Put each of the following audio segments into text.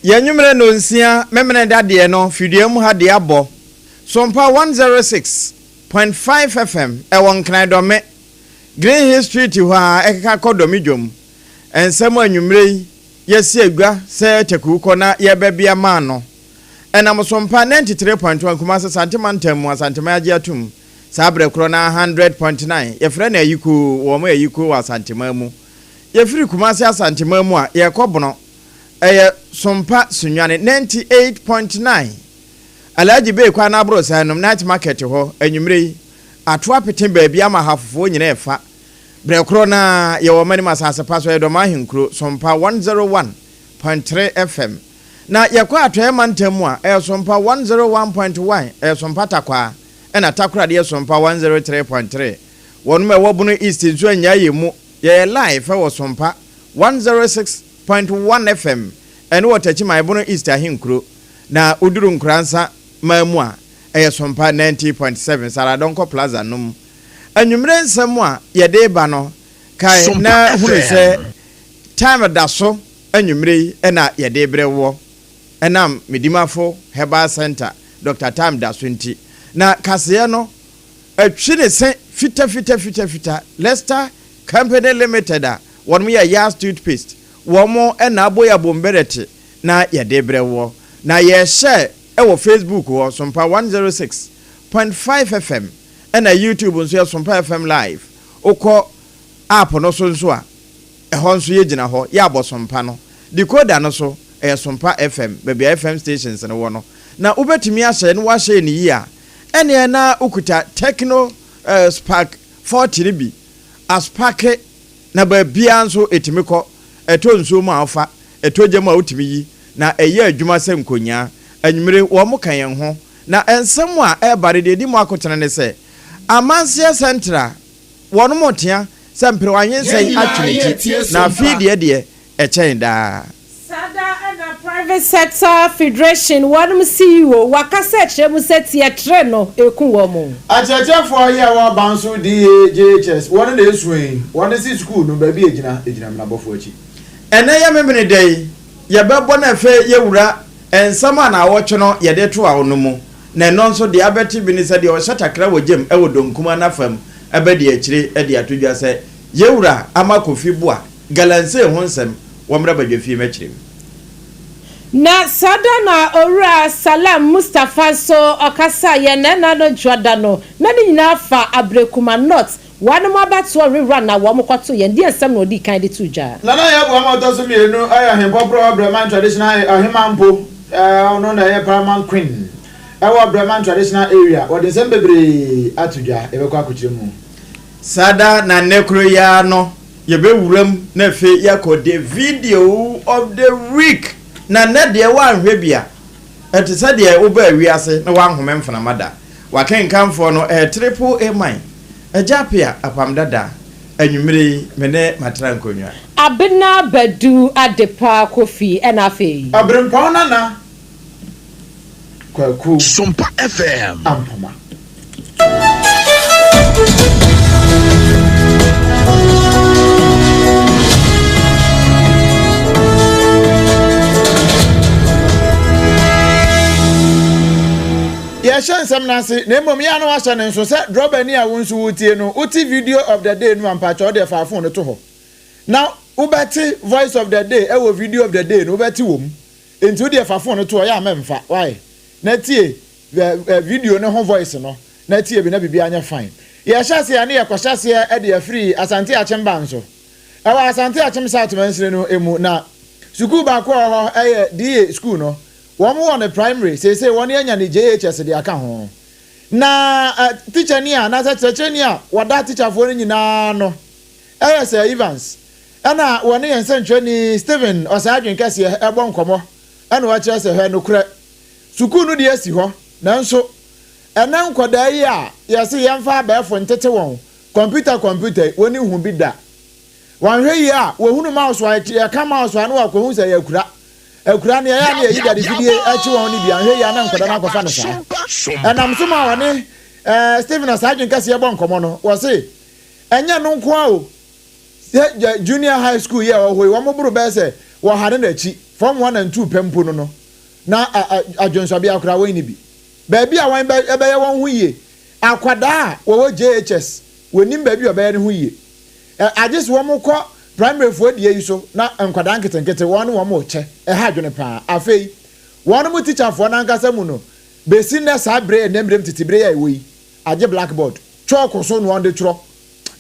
Yɛn anwummerɛ nnɔnsia Memeneda deɛ no fidua mu ha deɛ abɔ Sompa 106.5 FM ɛwɔ Nkran Dɔme, Green Hill Street hɔ ara ɛkeka kɔ Dɔme dwom. Nsɛm anwummerɛ yi yɛasi adwa sɛ takuukɔ na yɛrebɛbea maa no. Ɛnam Sompa 93.1 Kumase Asante Mantam mu Asanteman agye atom saa berɛ korɔ no ara 100.9 yɛfrɛ no Ayikoo wɔ wɔn Ayikoo wɔ Asanteman mu. Yɛfiri Kumase Asanteman mu a yɛrekɔ Bono Ɛyɛ Sompa Sunyani 98.9 Alhaji Bey kwan no aborosan nom Night Market hɔ anwumerɛ yi ato apete baabi ama ahafofoɔ nyina ɛfa. Berɛ korɔ no ara yɛwɔ ɔmanim asase pa so ɛyɛ Dɔm Ahenkuro Sompa 101.3 FM. Na yɛkɔ Atɔeɛ mantam mu a ɛyɛ Sompa 101.1 ɛyɛ Sompa Takwaa ɛna Takoradi yɛ Sompa 103.3. Wɔnom a ɛwɔ Bono East nso annyae yɛn mu yɛyɛ live ɛwɔ Sompa 106.1 FM, ɛno wɔ Techiman Bono East Ahenkuro, na woduru Nkoransa man mu a, ɛyɛ Sompa 90.7, Sarah Donkor Plaza no mu. Anwummere nsɛm a yɛde reba no, kae Sompa na hunu sɛ FM. time da so anwummere yi na yɛde rebrɛ woɔ ɛnam Medimafo Herbal Centre, Doctor Time da so nti. Na kaseɛ no atwi ne se fitafitafitafita, Lester Company Limited a wɔnom yɛ Yas toothpaste, wɔn na abɔ yi abomberɛte na yɛde brɛ woɔ. Na yɛhyɛ wɔ Facebook hɔ, Sompa 106.5 FM, ɛna YouTube nso yɛ Sompa FM Live. Wokɔ app no so nso a, ɛhɔ nso yɛgyina hɔ, yɛ abɔ Sompa no. Decoder no so, ɛyɛ Sompa FM, baabi a FM stations no wɔ no. Na wobɛtumi ahyɛ na woahyɛ no yie a, ɛneɛ na wokuta Tecno Spark 40 no bi Asopake, na baabiara nso ɛtumi kɔ, ɛtɔ nsuo mu a wofa, ɛtɔ gya mu a wotumi yi, na ɛyɛ adwuma sɛ nkonyaa. Anwummere, wɔka yɛn ho. Na nsɛm a ɛreba no, deɛ ɛdi mu akotene ne sɛ, Amanseɛ Sɛntra, wɔnom tea sɛ mperewa-nyinsɛn Yɛn nyinaa atwe ne ti, yɛretie na afei Sompa. deɛ deɛ, ɛkyɛn daa. Saa da na Private Sector Federation wɔnom CEO wakasa akyerɛ mu sɛ teɛtrɛ no ɛku wɔn. Akyerɛkyerɛfoɔ yi a wɔaba nso DAJHS wɔn na esua yi, wɔn se sukuu no baabi a egyina, egyina menabɔfoɔ akyi. Ɛnnɛ yɛ Memeneda yi, yɛbɛbɔ na afei yɛawura nsɛm a naawɔtwe no yɛde to awo no mu. Na ɛno nso deɛ abɛte bi ne sɛ deɛ ɔhyɛ takra wɔ gyam wɔ Donkuma no afam bɛdi akyire de ato dwa sɛ Yɛwura Ama Kofi Boa Galamsey ho nsɛm wɔmmra badwafie mɛkyerɛ mu. Na saa da na Owura Salam Mustapha nso ɔkasaeɛ na ɛna no dwoada no na ne nyinaa fa Abrekuma North wɔnom abatoɔ rewura na wɔn kɔto yɛn deɛ nsɛm na ɔdii kan de too dwa. Nana Yaa Boamah a ɔtɔ so mmienu yɛ Ɔhempɔporɔ Breman Traditional Ɔhemaa mpo, ɔno na ɛyɛ Paramount Queen wɔ Breman Traditional Area. Wɔde nsɛm bebree ato dwa, yɛbɛkɔ akɔkyerɛ mu. Saa da na nnɛ koro yi ara no yɛbɛwura mu na afei yɛakɔ the video of the week. Na nnɛ deɛ woanhwɛ bi a, ɛte sɛ deɛ wobaa wiase na woanhome mframa da. W'akenkanfoɔ no ɛyɛ Triple A Man, Agya Apea Apam Dada. Anwummere yi me ne matra nkonnwa. Abena Badu Adepa Kofi ɛna afei. Ɔberempɔn Nana Kwaku Sompa FM. Ampoma. Yɛhyɛ nsɛm no ase, na mmom yɛ a na wahyɛ no nso sɛ drɔbani a wo nso wotie no, wote video of the day no a mpakyɛ wo deɛ fa phone no to hɔ na wobɛte voice of the day ɛwɔ video of the day no wobɛte wɔ mu. Enti wo deɛ fa phone no to hɔ, yɛ a mɛmfa, why? Na tie video no ho voice no, na tie bi na biribiara nyɛ fine. Yɛhyɛ aseɛ a ne yɛkɔhyɛ aseɛ de afiri Asante Akyem Banso. Ɛwɔ Asante Akyem South mansini no mu na sukuu baako a ɛwɔ hɔ yɛ DA sukuu no. Wɔn wɔ no primary, seesei wɔn anya ne JHS de aka ho. Na tikyani a anaasɛ kyerɛkyerɛni a wɔda tikyafoɔ no nyinaa ano yɛ Sir Evans. Ɛna wɔne yɛn sɛnkyerɛni Stephen Ɔsɛe Adwene Kɛseɛ rebɔ nkɔmmɔ ɛna ɔkyerɛ sɛ hwɛ nokorɛ sukuu no deɛ si hɔ nanso ɛnɛ nkwadaa yi a yɛse yɛmfa abɛɛfo ntete wɔn kɔmputa kɔmputa yi wɔn nhu bi da. Wɔanhwɛ yie a wɔhunu mouse a yɛka mouse a na wɔakɔhu sɛ ɛyɛ akura. Akura no yɛyɛ a na yɛyi dade fidie kye wɔn no bi anhwɛ yie a na nkwadaa no akɔfa no saa. Ɛnam so ma wɔne Stephen Ɔsɛe Adwene Kɛseɛ bɔ nkɔmmɔ no wɔse ɛnyɛ ɛno nko ara o, Sɛ junior high school yi a ɛwɔ hɔ yi, wɔn boro bɛyɛ sɛ wɔ ha ne n'akyi. Form 1 and 2 pɛ mpo no, na adwonsɔbea koraa wɔn ni bi. Baabi a wɔn bɛyɛ wɔn ho yie, akwadaa a wɔwɔ JHS wɔnim baabi a ɔbɛyɛ ne ho yie. Ɛ agye sɛ wɔn kɔ primary foɔ deɛ yi so na nkwadaa nketenkete wɔn ne wɔn rekyɛ. Ɛha adwene paa. Afei wɔn mo tikyafoɔ n'ankasa mu no, besi nnɛ saa bere ɛnɛ mmerɛ mu tete bere a ɛwɔ yi, agye blackboard, chalk so na wɔn de twerɛ,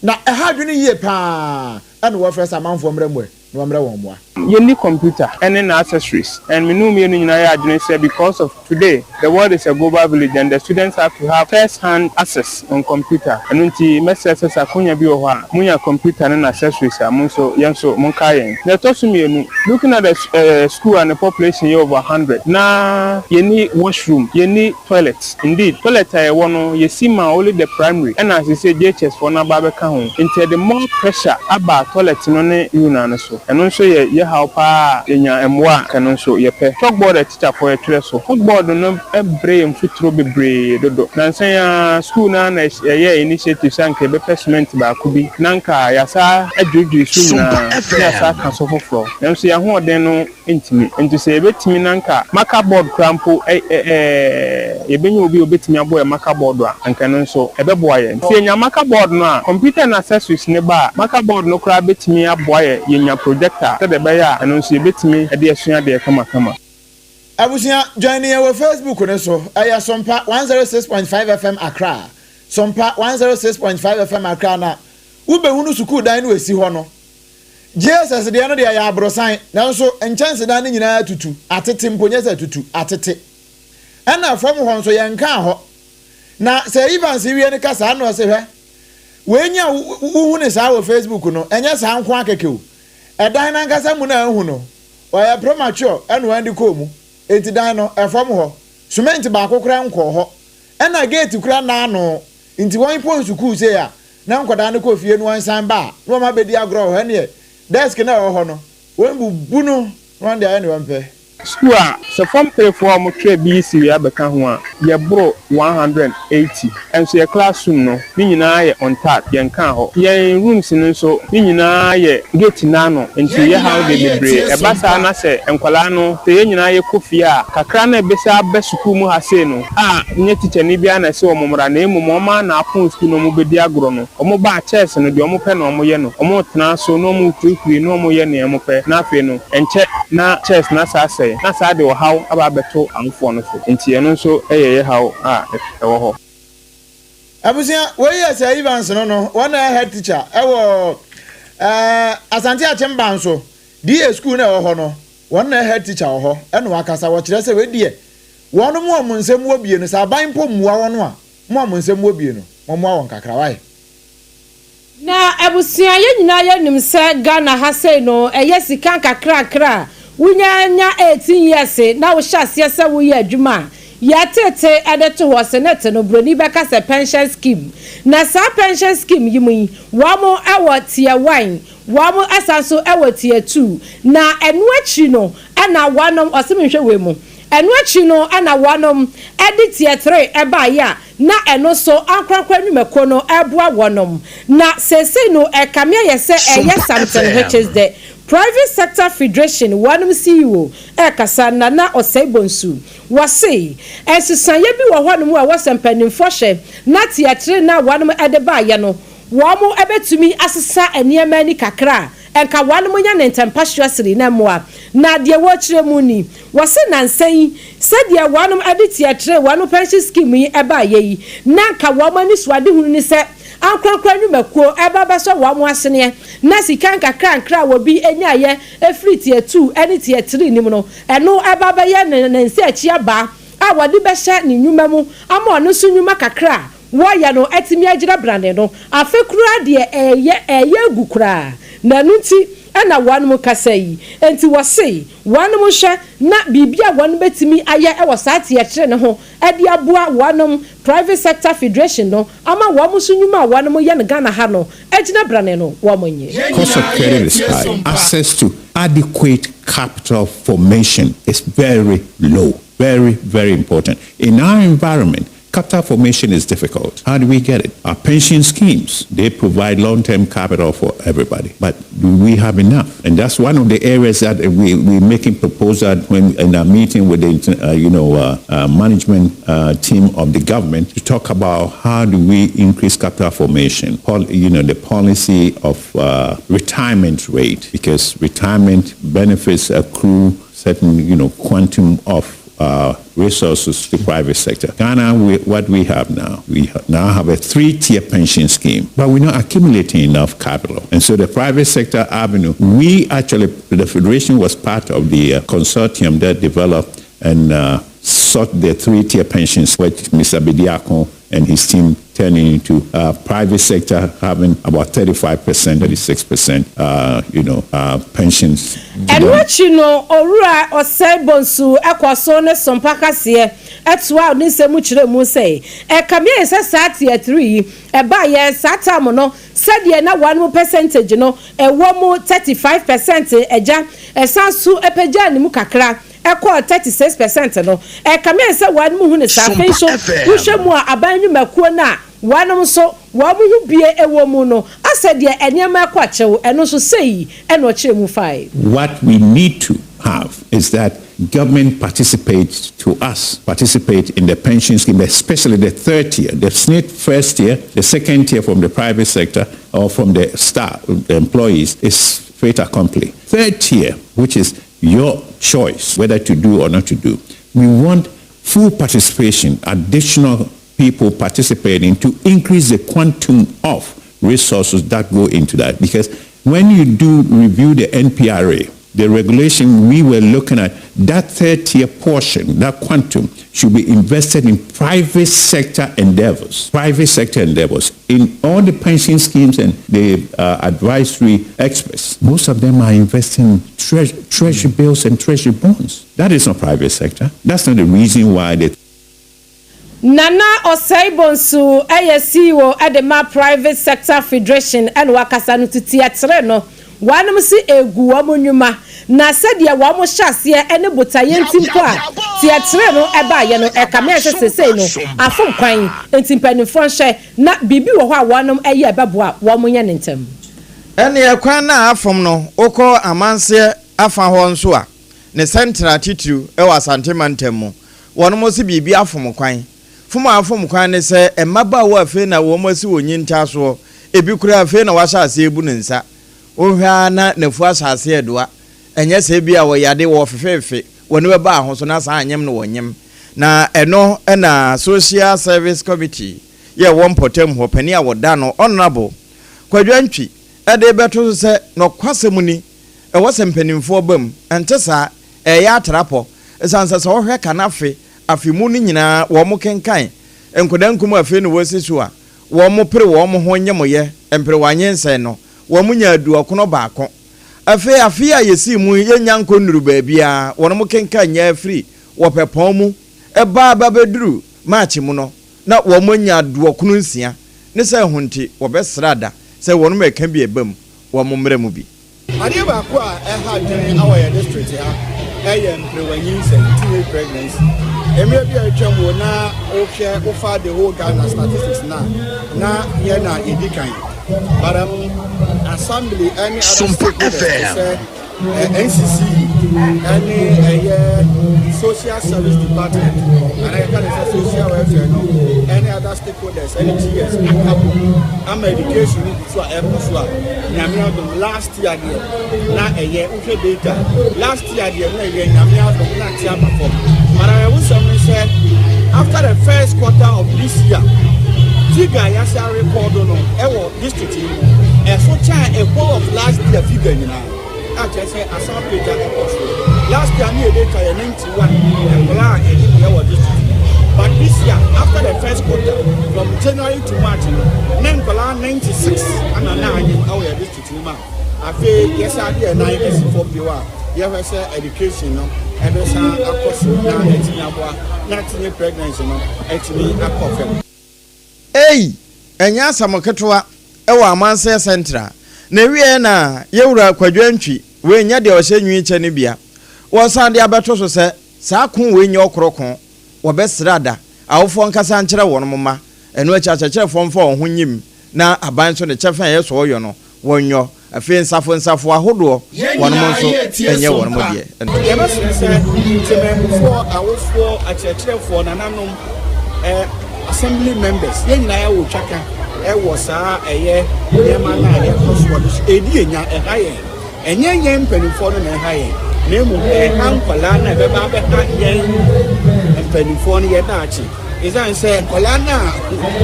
na ɛha adwene yie paa. Ɛna wɔfrɛ sɛ amanfoɔ mmerɛ mu ɛ na wɔmmerɛ wɔn mmoa. Yɛnni computer ɛne na accessories, and me nu mmienu nyinaa yɛ adwene sɛ because of today the world is a global village and the students have to have first hand access on computer. Ɛno nti mɛsrɛ sɛ akonya bi wɔ hɔ a munya computer ne na accessories a, mo nso yɛn nso monka yɛn. Na ɛtɔ so mmienu, looking at the school and the population yɛ over 100 na yɛnni washroom, yɛnni toilet. Indeed, toilet a yɛwɔ no, yɛsi ma only the primary, ɛna asese JHS foɔ no aba abɛka ho, nti ɛde more pressure aba toilet no ne urinal no so. Ɛno nso yɛ yɛ haw paa a yɛnya mmoa a kɛno nso yɛpɛ. Chalkboard a teacherfoɔ yɛtwerɛ so, chalkboard no brɛ yɛ mfuturo bebree dodo. Nansan a school no na yɛyɛ initiative sɛ anka yɛbɛpɛ cement baako bi na nka yɛasa adwiridwiri so nyinaa na yɛasa aka so foforɔ, nanso yɛn ahoɔden no ntumi. Nti sɛ yɛbɛtumi na nka marker board koraa mpo, yɛbɛnya obi a obɛtumi abɔ yɛ marker board a, anka no nso ɛbɛboa yɛn. Sɛ yɛnya marker board no a, computer and accessories ne ba a, marker board no koraa bɛtumi aboa yɛ. Yɛnya projector sɛdeɛ ɛbɛyɛ a ɛno nso yɛbɛtumi de asua adeɛ kamakama. Abusua, join yɛn wɔ Facebook no so. Ɛyɛ Sompa 106.5 FM Accra, Sompa 106.5 FM Accra, na wobɛhunu sukuu dan no esi hɔ no. JSS deɛ no deɛ yɛ aborosan, nanso nkyɛnsedan no nyinaa tutu atete mpo, nyɛ sɛ tutu atete. Ɛna fam hɔ nso yɛnkaa hɔ na sɛ Evans wie no kasa na ɔsɛ hwɛ wei nya wohu ne saa wɔ Facebook no. Ɛnyɛ saa nko akɛkɛ o, ɛdan nankasa mu na ahu no ɔyɛ premature, ɛna wɔn de kɔɔ mu. Eti dan no ɛfam hɔ, cement baako koraa nkɔɔ hɔ, ɛna gate koraa naano. Nti wɔn pɔn sukuu se a na nkwadaa no kɔ fie no, wɔn san ba a na wɔn abɛdi agorɔ wɔ hɔ. Ɛneɛ desk na ɛwɔ hɔ no, wɔn bubu no na wɔn de ayɛ ne wɔn pɛ. School a sɛ form 3 foɔ a wɔtwerɛ BECE wie abɛka ho a, yɛboro 180. Ɛnso yɛ classroom no ne nyinaa yɛ untarred, yɛnka hɔ. Yɛn rooms no nso ne nyinaa yɛ gate n'ano, nti yɛ haw de bebree ɛba saa. Na sɛ nkwadaa no sɛ yɛn nyinaa yɛkɔ fie a, kakra na ɛbɛsɛ aba sukuu mu ha sei no a, nyɛ tikyani biara na ɛsɛ wɔn mmra, na mmom wɔn a na apɔn sukuu na wɔn bɛdi agorɔ no, wɔn ba chairs no deɛ wɔn pɛ na wɔn yɛ no, wɔn tena so na wɔn hurihuri na wɔn yɛ nea wɔn pɛ. Na afei no nkyɛ na chairs na saa sɛe, na saa de ɔhaw aba abɛto awofoɔ no so. Nti ɛno nso yɛ yɛ haw a ɛwɔ hɔ. Abusua, wei yɛ sɛ Evans no, wɔn na head teacher ɛwɔ Asante Akyemba nso D/A school na ɛwɔ hɔ no. Wɔn na head teacher wɔ hɔ, ɛna wakasa wɔkyerɛ sɛ wei deɛ wɔn mo a mo nsɛm wɔ bie no, sɛ aban mpo mmua wɔn a, mo a mo nsɛm wɔ bie no, wɔn mmoa wɔn kakra wae. Na abusua, yɛn nyinaa yɛnim sɛ Ghana ha sei no, ɛyɛ sika nkakrakra a wonya nya 18 years na wohyɛ aseɛ sɛ woyɛ adwuma a, yɛtete ɛde to hɔ sɛ ne te no buroni bɛka sɛ pension scheme. Na saa pension scheme yi mu yi, wɔn ɛwɔ tier 1, wɔn ɛsan so ɛwɔ tier 2. Na ɛno akyi no ɛna wɔnom ɔsɛm nhwɛ wɔ mu. Ɛno akyi no ɛna wɔnom ɛde tier 3 ɛbaayɛ a, na ɛno nso ankorankora nnwumakuo no ɛboa wɔnom. Na seesei no ɛkame ayɛ sɛ ɛyɛ something which is the Private Sector Federation wɔnom CEO ɛkasa, Nana Ɔsɛe Bonsu, wɔse nsesaeɛ bi wɔ hɔnom a wɔsɛ mpanimfoɔ hyɛ na tier 3 na wɔnom ɛde baayɛ no, wɔn ɛbɛtumi asesa nneɛma ani kakra a nka wɔnom nya ne ntɛmpa soasiri na mmoa. Na deɛ wɔrekyerɛ mu ni, wɔse nansa yi, sɛdeɛ wɔnom ɛde tier 3 wɔnom pension scheme yi ɛbaayɛ yi, na nka wɔn ani so adehunu ni sɛ ankorankora nnwumakuo ɛba bɛsɔ wɔn aseneɛ na sika nkakra nkra a wɔbi nyaayɛ efiri tier 2 ɛne tier 3 nim no, ɛno ɛba bɛyɛ ne nsa akyi aba a wɔde bɛhyɛ ne nnwuma mu ama ɔno nso nnwuma kakra a wɔyɛ no ɛtumi agyina brane no. Afe koraa deɛ, ɛyɛ egu koraa. Na ɛno nti ɛna wɔn kasa yi. Nti wɔse wɔn hwɛ na biribi a wɔn bɛtumi ayɛ ɛwɔ saa tier 3 ne ho ɛde aboa wɔn Private Sector Federation no ama wɔn nso nnwuma a wɔn yɛ no Ghana ha no agyina brane no, wɔn nyɛ. Cost of credit is high. Access to adequate capital formation is very low. Very, very important. In our environment, Capital formation is difficult. How do we get it? Our pension schemes, they provide long-term capital for everybody. But do we have enough? And that's one of the areas that we're making proposal when in our meeting with the management team of the government to talk about how do we increase capital formation, the policy of retirement rate, because retirement benefits accrue certain quantum of resources to private sector. Ghana, what we have now, we now have a three-tier pension scheme, but we're not accumulating enough capital. And so the private sector avenue, we actually, the Federation was part of the consortium that developed and sought the three-tier pensions, which Mr. Bediako and his team turning into private sector having about 35%, 36%, pensions. Ɛno akyi no, Owura Osei Bonsu ɛkɔ so ne Sompa kaseɛ ɛtoa ne nsɛm kyerɛ mu sɛ ɛkame yɛ sɛ saa tier three yi ɛbaa yɛ saa tam no, sɛdeɛ na wɔn mu percentage no ɛwɔ mu 35%, ɛgya ɛsan so ɛpɛgya ne mu kakra ɛkɔɔ 36% no, ɛkame yɛ sɛ wɔn mu hu ne saa. Afei nso wohwɛ mu a, aban nnwumakuo no a wɔnom nso wɔn ho bie ɛwɔ mu no, asɛ deɛ nneɛma ɛkɔ akyɛw, ɛno nso sɛyi ɛna ɔkyerɛ mu fae. What we need to have is that government participates to us, participate in the pension scheme, especially the third tier, the SSNIT first tier, the second tier from the private sector or from the staff, the employees, is fait accompli. Third tier, which is your choice whether to do or not to do. We want full participation, additional people participating to increase the quantum of resources that go into that. Because when you do review the NPRA, the regulation we were looking at, that third tier portion, that quantum, should be invested in private sector endeavors. Private sector endeavors. In all the pension schemes and the advisory experts, most of them are investing in treasury bills and treasury bonds. That is not private sector. That's not the reason why they Nana Osei Bonsu ɛyɛ CEO ɛde ma Private Sector Federation ɛna wakasa no. Titi ɛtere no, wɔnom si egu wɔn nnwuma na sɛdeɛ wɔn hyɛ aseɛ ɛne botaeɛ nti mpo a tiɛtere no ɛbaayɛ no, ɛkame ɛsɛ sesei no afom kwan, nti mpanimfoɔ nhyɛ na biribi wɔ hɔ a wɔnom ɛyɛ ɛbɛboa wɔn nyɛ ne ntɛm. Ɛne ɛkwan na afom no, wokɔ amanseɛ afa hɔ nso a, ne sɛntra titiriw ɛwɔ Asante mantam mu, wɔn mo si biribi afom kwan. Fom a afom kwan ne sɛ mmabaawa afei na wɔn asi wɔ nyinta soɔ, ebi kura afei na wahyɛ aseɛ ebu ne nsa, wohwɛ a na n'afu ahyɛ aseɛ doa. Ɛnyɛ sɛ bi a wɔyade wɔ fefeefe wɔn bɛba aho so na saa anyem no wɔnyem na ɛno. Ɛna Social Service Committee yɛ wɔ mpɔtam hɔ panin a wɔda no, Honourable Kwadwo Antwi, ɛde bɛto so sɛ nɔkwasɛm ni, ɛwɔ sɛ mpanimfoɔ ba mu. Ɛnte saa, ɛyɛ atrapɔ, ɛsiane sɛ wɔhwɛ kanafe afe mu no nyinaa, wɔn mo kenkan nkwadaa nkum afei na wɔsi so a wɔn mo pere wɔn ho nyɛmoyɛ mpere nsɛn no, wɔn mo nya 91. Afei afe a yɛsii mu, yɛnya nkɔ nnuru baabiara, wɔn mo kenkan nya afiri wɔpɛpɔn mu ɛbaa ba bɛduru Maakye mu no, na wɔn mo nya 96 ne sɛ ɛho nti wɔbɛsra da sɛ wɔn mo ɛka bi ɛba mu, wɔn mo mmerɛ mu bi. Adeɛ baako a ɛha adwene awɔ yɛ district ha ɛyɛ mperewanyinsɛn, teenage pregnancy. Mmerɛ bi a atwam wɔ na wohwɛ wofa the whole Ghana statistics na yɛ na yɛdi kan, but assembly ɛne other stakeholders sɛ NCC ɛne ɛyɛ social service department ana yɛka ne sɛ social welfare no ɛne other stakeholders ɛne GS aka bom ama education no gu so a ɛkɔ so a, Nyame adom, last year deɛ na ɛyɛ, wohwɛ data last year deɛ na ɛyɛ, Nyame adom, na ate aba fam. But ayɛwosɛm ne sɛ after the first quarter of this year, figure a yɛahyɛ record no ɛwɔ district yi mu ɛso kyɛn a whole of last year figure nyinaa, a kyerɛ sɛ asan pagya ɛkɔ so. Last year ne yɛ data yɛ 91 nkɔla a ɛde yɛ wɔ district, but this year, after the first quarter, from January to March no, ne nkɔla 96 ana na anyim ɛwɔ yɛ district no mu a afei yɛsɛ adeɛ nan asi fam bio a yɛhwɛ sɛ education no ɛbɛsan akɔ so na ɛtumi aboa na teenage pregnancy no ɛtumi akɔ fam. Ei, ɛnyɛ asɛm ketewa ɛwɔ Amanseɛ Central na ewie na yɛwura Kwadwo Antwi wei nyɛ deɛ ɔhyɛ nwi kyɛ no bia, wɔsan de abɛto so sɛ saa ko wei nyɛ ɔkorɔ ko, wɔbɛsrɛ ada. Awofoɔ nkasa nkyerɛ wɔn mma. Ɛno akyi akyerɛkyerɛfoɔ mfa wɔn ho nyim na aban nso ne kyɛfa a ɛyɛ sɛ ɔyɔ no, wɔnyɔ. Afei nsafo nsafo ahodoɔ, Yɛn wɔnom nyinaa nso yɛretie nyɛ wɔnom Sompa. deɛ nto so. Yɛbɛsrɛ sɛ temanmufoɔ, awofoɔ, akyerɛkyerɛfoɔ, nananom, eh, assembly members, yɛn nyinaa yɛwɔ twaka ɛwɔ saa ɛyɛ nneɛma no a ɛkɔ soɔ no so. Ɛdi yɛn nya, ɛha yɛn. Ɛnyɛ yɛn mpanimfoɔ no na ɛha yɛn, na mmom ɛha nkwadaa no a ɛbɛba abɛha yɛn mpanimfoɔ no yɛn daakye. Ɛsiane sɛ nkwadaa no a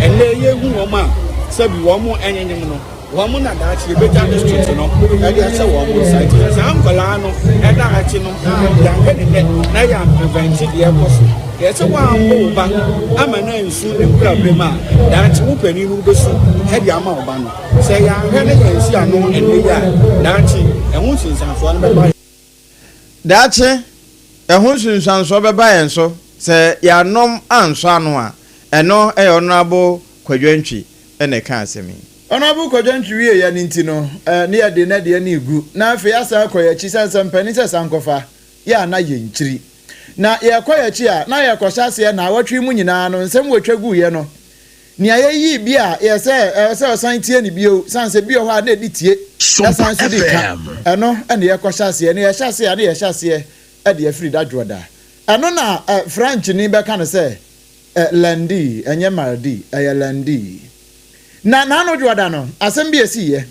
ɛnnɛ yɛhu wɔn a sɛbi wɔn ɛnyenyem no, wɔn na daakye yɛbɛgya district no ɛde ahyɛ wɔn nsa. Nti sɛ saa nkwadaa no ɛdaakye no yɛanhwɛ ne nnɛ na yɛamprevent deɛ ɛkɔ so. Deɛ sɛ woammɔ wo ba ama no ansu ne nkorabere mu a, daakye wo panin no wobɛsu ɛde ama wo ba no. Sɛ yɛanhwɛ na yɛansi ano ɛnnɛ yi a, daakye ɛho nsunsuansoɔ no bɛba yɛn. Daakye ɛho nsunsuansoɔ bɛba yɛn so sɛ yɛannom ansɔ ano a, ɛno yɛ Honourable Kwadwo Antwi na ɛkaa asɛm yi. Honourable Kwadwo Antwi wieeɛ no nti no, ne yɛde na deɛ no regu, na afei asan akɔ yɛn akyi sane sɛ mpanin sɛ sankɔfa yɛ a na yɛnkyiri. Na yɛrekɔ yɛn akyi a, na yɛrekɔhyɛ aseɛ naawɔtwe yi mu nyinaa no, nsɛm wɔtwa guiɛ no, Nea yɛyii bi a yɛ sɛ ɛwɔ sɛ ɔsan tie no bio, sane sɛ bi wɔ hɔ a na ɛdi tie ɛsan nso di ka. Ɛno na yɛkɔhyɛ aseɛ. Na yɛhyɛ aseɛ a na yɛhyɛ aseɛ de afiri da dwoɔda. Ɛno na Frenchni bɛka no sɛ lundi, ɛnyɛ mardi, ɛyɛ lundi. Na n'ano dwoɔda no, asɛm bi ɛsiiɛ.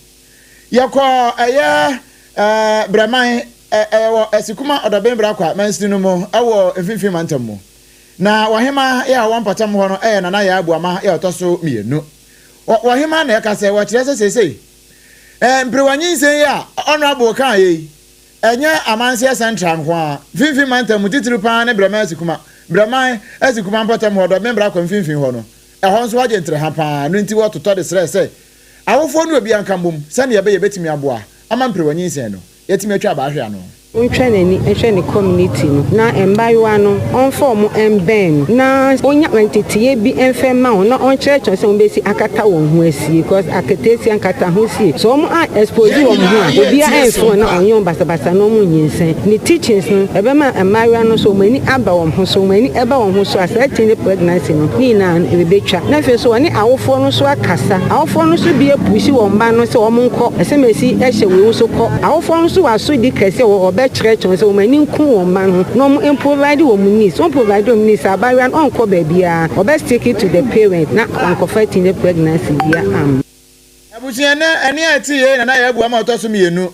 Yɛkɔɔ ɛyɛ Brɛman, ɛyɛ wɔ Asikuma Ɔdɔben Brakwa mansini no mu wɔ Mfimfini Mantam mu. Na ɔhemaa yɛ a ɔwɔ mpɔtam hɔ no yɛ Nana Yaa Abuama yɛ ɔtɔ so mienu. Wɔ ɔhemaa na ɛka sɛ wɔkyerɛ sɛ seesei mperewa nyinsɛn yi a Honourable kaa yɛ yi ɛnyɛ Amanseɛ Central nko ara, Mfimfini Mantam mu titiriw paa ne Brɛman Asikuma, Brɛman Asikuma mpɔtam hɔ, Dɔben Brakwa mfimfini hɔ no, ɛhɔ nso agye ntereha paa, ɛno nti wɔtotɔ de srɛ sɛ awofoɔ ne obiara nka mmom sɛnea ɛbɛyɛ yɛbɛtumi aboa ama mperewa nyinsɛn no yɛatumi atwa abaa ahwe ano. Ɔntwa n'ani nhwɛ ne community no na mmaayewa no ɔmfa wɔn mbɛn no na ɔnya nteteeɛ bi mfa mma wɔn na ɔnkyerɛkyerɛ wɔn sɛ wɔbɛsi akata wɔn ho asie cause aketeesia nkatahosie sɛ wɔn a expose wɔn ho a obiara ɛmfe wɔn na ɔnyɛ wɔn basabasa na wɔn nyinsɛn. Ne teachings no ɛbɛma mmaayewa no nso wɔn ani aba wɔn ho so, wɔn ani ɛba wɔn ho so a saa teenage pregnancy no ne nyinaa no ɛbɛtwa. Na afei nso wɔne awofoɔ no nso akasa, awofoɔ no nso bi apushi wɔn mma no sɛ wɔn nkɔ ɛsɛmɛsi hyɛ wei wo nso kɔ. Awofoɔ nso wɔ asodi kɛseɛ wɔ hɔ, wɔbɛkyerɛkyerɛ wɔn sɛ wɔn ani nku wɔn mma no ho na wɔn mprovide wɔn needs. Wɔn provide wɔn needs a, abaayewa no ɔnkɔ baabiara, ɔbɛ stick to the parent na wankɔfa teenage pregnancy biara amma. Abusua nnɛ, ɛnne a ɛte yei na na yɛabua ma ɔtɔ so mienu.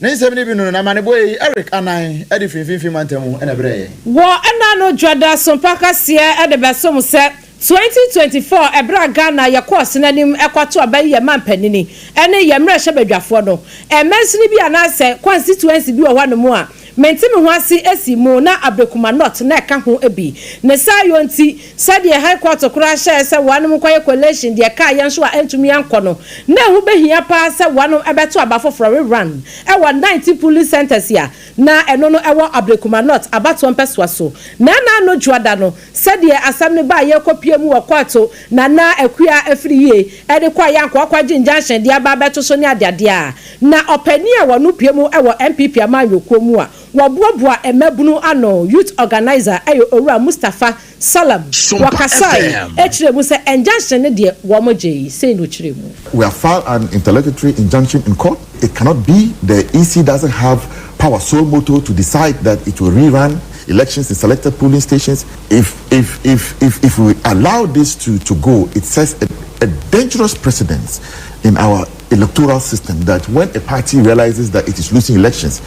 Ne nsɛm no bi no, na amanebɔ yi Eric Anan de firi Mfimfini Mantam mu na ɛbrɛɛ yɛn. Wɔ ɛna no dwada sompa kaseɛ de bɛsom sɛ 2024 ɛberɛ a Ghana yɛkɔɔ sene anim kɔto aba yi yɛn manpanini ne yɛn mmarahyɛbadwafoɔ no, mansini bi anaasɛ constituency bi wɔ hɔ nom a mente me ho ase si mu na Ablekuma North na ɛka ho bi. Ne saa yɔ nti, sɛdeɛ High Court koraa hyɛɛ sɛ wɔnom nkɔyɛ collation deɛ ɛkaa yɛn nso a antumi ankɔ no, na ɛho bɛhia paa sɛ wɔnom bɛto aba foforɔ, rerun, wɔ 19 polling centres a na ɛno no ɛwɔ Ablekuma North abatoɔ mpɛsoa so. Na ɛna ano dwoada no, Sɛdeɛ asɛm no baeɛ kɔpue mu wɔ kɔɔto na na Akua afiri yie de kɔ Ayanko akɔgye injunction de aba abɛto so ne adeadeɛ a, na ɔpanin a wɔno pue mu wɔ NPP amanyɔkuo mu a wɔboaboa mmabunu ano, youth organiser, yɛ Owura Mustapha Salam. Wɔkasae kyerɛɛ mu sɛ injunction no deɛ wɔgyee, sei na ɔkyerɛɛ mu. We have filed an interlocutory injunction in court. It cannot be the EC doesn't have power sole moto to decide that it will rerun elections in selected polling stations. If, if, if, if, if we allow this to, to go, it sets a, a dangerous precedent in our electoral system that when a party realizes that it is losing elections,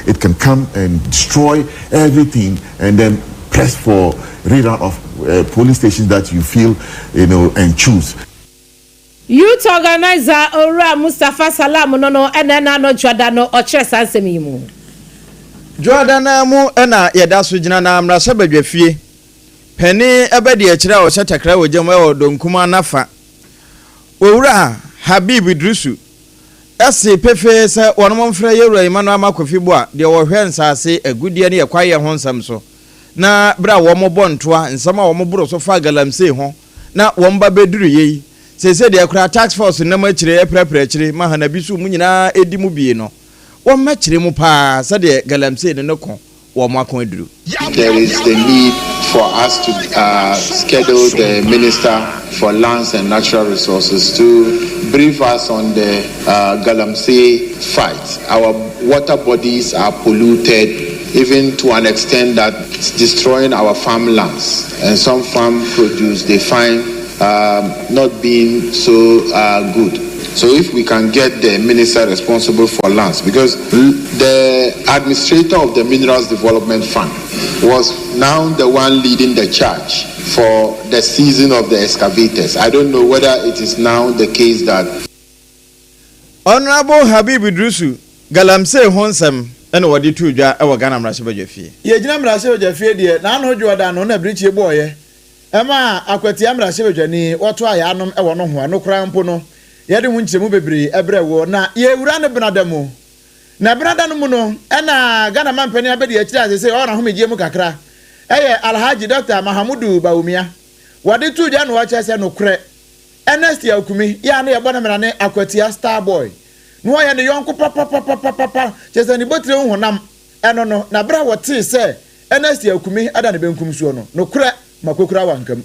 it can come and destroy everything and then press for rerun of uh, polling stations that you feel, you know, and choose. Youth Organiser Owura Mustapha Salam no no na ɛna ano Dwoada no ɔkyerɛ saa nsɛm yi mu. Dwoada no ara mu na yɛda so gyina na mmarahyɛbadwafie panin abadiakyire a ɔhyɛ takra wɔ gya mu wɔ Donkumaa Nafa, Owura Habib Iddrisu see pefee sɛ wɔnom mfrɛ Yɛwura Emmanuel Armah Kofi Boah deɛ ɔhwɛ nsaase agudeɛ ne ɛkwaeɛ ho nsɛm so na berɛ a wɔbɔ ntoa nsɛm a wɔboro so fa galamsey ho na wɔn ba bɛduru yei. Seesei deɛ koraa task force nam akyire apirapira akyire ma Hanabi so mu nyinaa ɛdi mu bie no, wɔmmɛkyere mu paa sɛdeɛ galamsey no ne ko wɔn ako aduru. There is the need for us to schedule the Minister for Lands and Natural Resources to brief us on the Galamsey fight. Our water bodies are polluted even to an extent that it's destroying our farmlands. And some farm produce they find not being so good. So if we can get the minister responsible for lands, because the administrator of the Minerals Development Fund was now the one leading the charge for the season of the excavators. I don't know whether it is now the case that Honourable Habib Iddrisu, Galamsey ho nsɛm na wɔde too dwa wɔ Ghana Mmarahyɛbadwafie. Yɛgyina mmarahyɛbadwafie deɛ n'ano dwoɔ da no na birikyie bɔɔyɛ ɛma Akwatia mmarahyɛbadwani wɔto ayaanom ɛwɔ no ho. Ɛno koraa mpo no, yɛde ho nkyerɛmu bebree ɛbrɛ wɔ na yɛwura ne benada mu. Na benada no mu no, ɛna Ghana mampanin abɛdi akyire ase sɛ ɔwɔ n'ahomegye mu kakra, ɛyɛ Alhaji Dr Mahamudu Bawumia, wɔde to dwa na wɔkyerɛ sɛ nokorɛ Ernest Yaw Kumi yɛ a ne yɛbɔ ne mmara ne Akwatia Star Boy na wɔyɛ ne yɔnko papapapapapa, kyerɛ sɛ ne bɔtire ho honam ɛno no. Na berɛ a wɔtee sɛ Ernest Yaw Kumi ada ne benkum soɔ no, nokorɛ makokura wankam.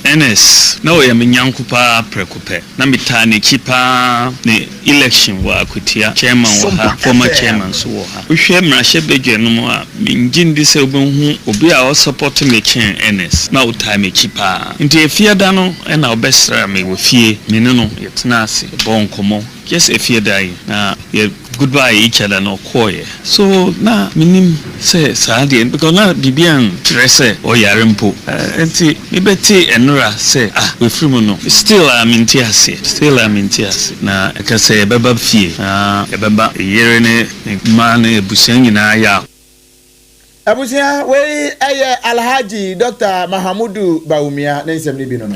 Ernest na ɔyɛ me nyanko paa prɛko pɛ, na metaa n'akyi paa. Ne election wɔ Akwatia, chairman wɔ ha, former chairman nso wɔ ha. Wohwɛ mmarahyɛbadwa no mu a, mengye ndi sɛ wobɛhu obi a ɔsupport me kyɛn Ernest. Na wotaa m'akyi paa, nti efiada no ɛna ɔbɛsra me wɔ fie. Me ne no yɛtena ase bɔ nkɔmmɔ. Just efiada yi na yɛ goodbye each other na ɔkɔɔyɛ. So na menim sɛ saa deɛ, because na biribi ankyerɛ sɛ ɔyare mpo. Nti mebɛte ɛnora sɛ, ah, wafiri mu no, still a mente aseɛ, still a mente ase. Na ɛka sɛ yɛbɛba fie na yɛbɛba yere ne ne mmaa ne abusua nyinaa yɛ a. Abusua, wei ɛyɛ Alhaji Dr Mahamudu Bawumia ne nsɛm no bi no.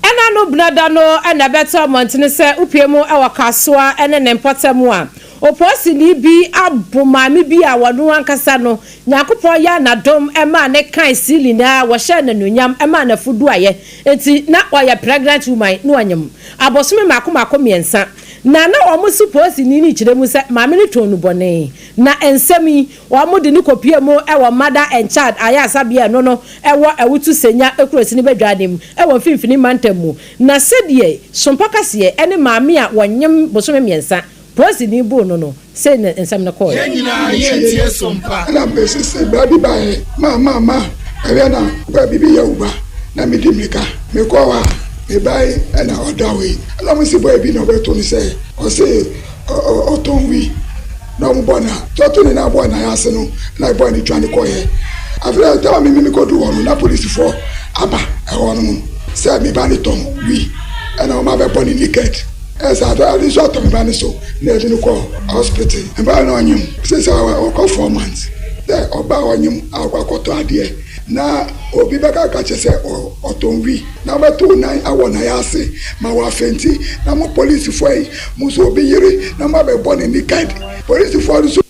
Ɛna no benada no, ɛna ɛbɛtɔ mmɔntene sɛ wopie mu ɛwɔ Kasoa ɛne ne mpɔtam a oposini bi abo maame bi a wɔno ankasa no Nyankopɔn yɛ anadom ɛmaa ne kan siili na wɔhyɛ n'anuonyam ɛmaa n'afudu ayɛ. Nti na ɔyɛ pregnant woman na ɔnyam abosome mako mako 3, na wɔn si posini ne kyerɛ mu sɛ maame no tɔn no bɔne. Na nsɛm yi, wɔn de ne kɔpie mu ɛwɔ Mother and Child ayasabea no ɛwɔ Awutu Senya ekurosini bɛdwa ne mu ɛwɔ Mfimfini Mantam mu. Na sɛdeɛ sompa kaseɛ ɛne maame a wɔnyem bosome 3 posini buu no, sei ne nsɛm no kɔɔ. Yɛn nyinaa yɛtie Sompa. Ɛna mbɛsisi bra bi baeɛ ma ma ma ɛwɛ na ba bibi yɛ wo ba na medi mirika mekɔ hɔ a mebae, ɛna ɔda hɔ yi, ɛna ɔmo si bɔɛ bi na ɔbɛto no sɛ ɔse ɔtɔn wi na ɔmo bɔ na tɔto ne na bɔ na ase no na bɔɛ no dwane kɔyɛ. Afei tɛma mi mi kɔdu hɔ no, na polisifoɔ aba ɛhɔ no mu sɛ mi ba ne tɔn wi, ɛna ɔmo abɛbɔ ne naked. Ɛsɛ afei ade nso atɔ mi ba ne so na yɛde no kɔ hospital. Mba na ɔnyim sɛ ɔkɔ 4 months sɛ ɔba a ɔnyim a ɔkɔ akɔtɔ adeɛ na obi bɛka ka kyerɛ sɛ ɔtɔn wi na ɔbɛto nan awɔ nan ase ma wafɛnti, na mo polisifoɔ yi mo nso obi yere na mo abɛbɔ ne naked, polisifoɔ no nso.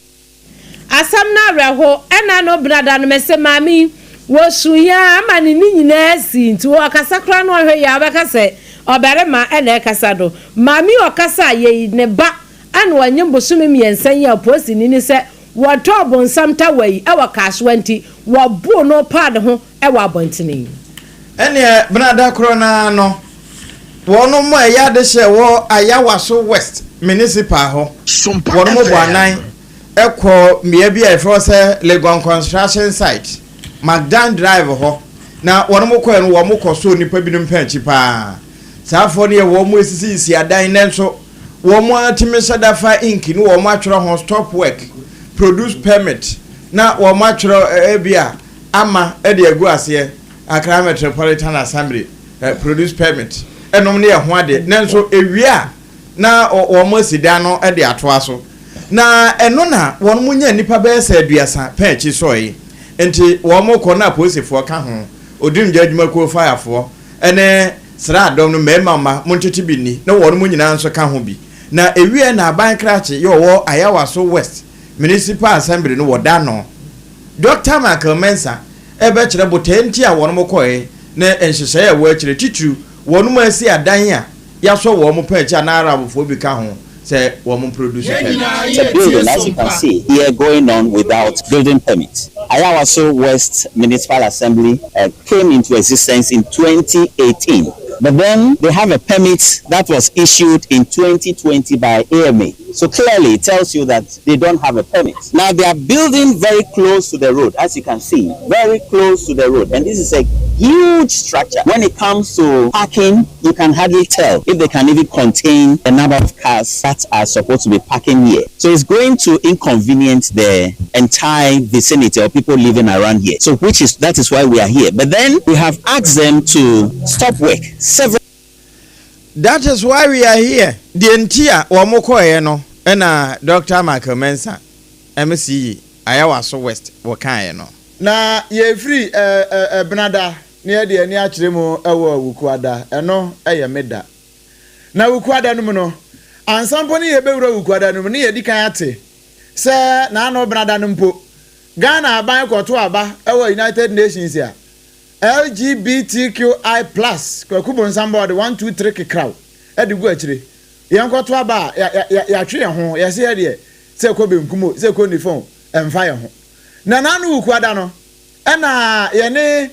Asɛm no awerɛho. Ɛna no benada no, mɛsɛ maame yi wɔsu ya ama ne ne nyinaa si, nti wɔkasa koraa no, ɔhwɛ yi a wɔbɛka sɛ ɔbarima ɛna ɛkasa do. Maame yi ɔkasa a yɛyi ne ba ɛna ɔnyem bosome 3 yi a polisini ni sɛ wɔtɔ bonsam tawa yi ɛwɔ Kaasoa, nti wɔboo no paa ne ho ɛwɔ abɔntene yi. Ɛneɛ benada korɔ naa no, wɔn mo a ɛyɛ adehyɛ wɔ Ayawaso West Municipal hɔ, wɔn mo bɔ anan ɛkɔ mmea bi a yɛfrɛ sɛ Legon Construction Site, Macdan Drive hɔ. Na wɔn mo kɔɛ no, wɔn mo kɔ so nipa binom pɛn akyi paa. Saa afɔ no yɛ wɔn mo esisi adan, ne nso wɔn mo atumi hyɛ dafa ink ne wɔn atwerɛ ho "stop work, produce permit", na wɔn atwerɛ ebi a ama ɛde agu aseɛ "Accra Metropolitan Assembly, produce permit" ɛnom ne yɛ ho adeɛ. Ne nso ewie a, na wɔn asi dan no de atoa so. Na ɛno na wɔn mo nya nipa bɛyɛ sɛ 30 pɛn akyi sɔɔ yi. Nti wɔn kɔ na apolisifoɔ ka ho, odumgya adwumakuo, firefoɔ ɛne sraadɔm no, mmarima mma mo ntete bi ni na wɔn mo nyinaa nso ka ho bi. Na ewie na aban krakye yɛ ɔwɔ Ayawaso West Municipal Assembly no wɔ da no, Dr Michael Mensah, ɛbɛkyerɛ botae nti a wɔn mo kɔɛ ne nhyehyɛeɛ a ɛwɔ akyire, titiriw wɔn mo asi adan a yɛasɔ wɔn mo pɛn akyi a na Arabfoɔ bi ka ho. sɛ wɔn produce permit. It's a building, as you can see here, going on without building permit. Ayawaso West Municipal Assembly came into existence in 2018. But then they have a permit that was issued in 2020 by AMA. So clearly it tells you that they don't have a permit. Now they are building very close to the road, as you can see, very close to the road. And this is a huge structure. When it comes to parking, you can hardly tell if they can even contain the number of cars that are supposed to be parking here. So it's going to inconvenience the entire vicinity of people living around here. So that is why we are here. But then we have asked them to stop work. Several. That is why we are here. Deɛ nti a wɔn kɔɛ no, ɛna Dr. Michael Mensah, MCE, Ayawaso West, wɔkaeɛ no. Na yɛfiri Ɛbenada na yɛde ani akyerɛ mu wɔ Wukuada. Ɛno yɛ me da. Na Wukuada no mu no, ansa mpo ne yɛbɛwura Wukuada no mu ne yɛdi kan ate sɛ n'ano Benada no mpo, Ghana aban kɔto aba wɔ United Nations a LGBTQI+ Kwaku Bonsam bɔɔde 1 2 3 kekraw de gu akyire. Yɛn kɔto aba a yɛatwe yɛn ho, yɛsɛ yɛ deɛ sɛ ɛkɔ benkum o, sɛ ɛkɔ nifa o, ɛmfa yɛn ho. Na n'ano Wukuada no, ɛna yɛne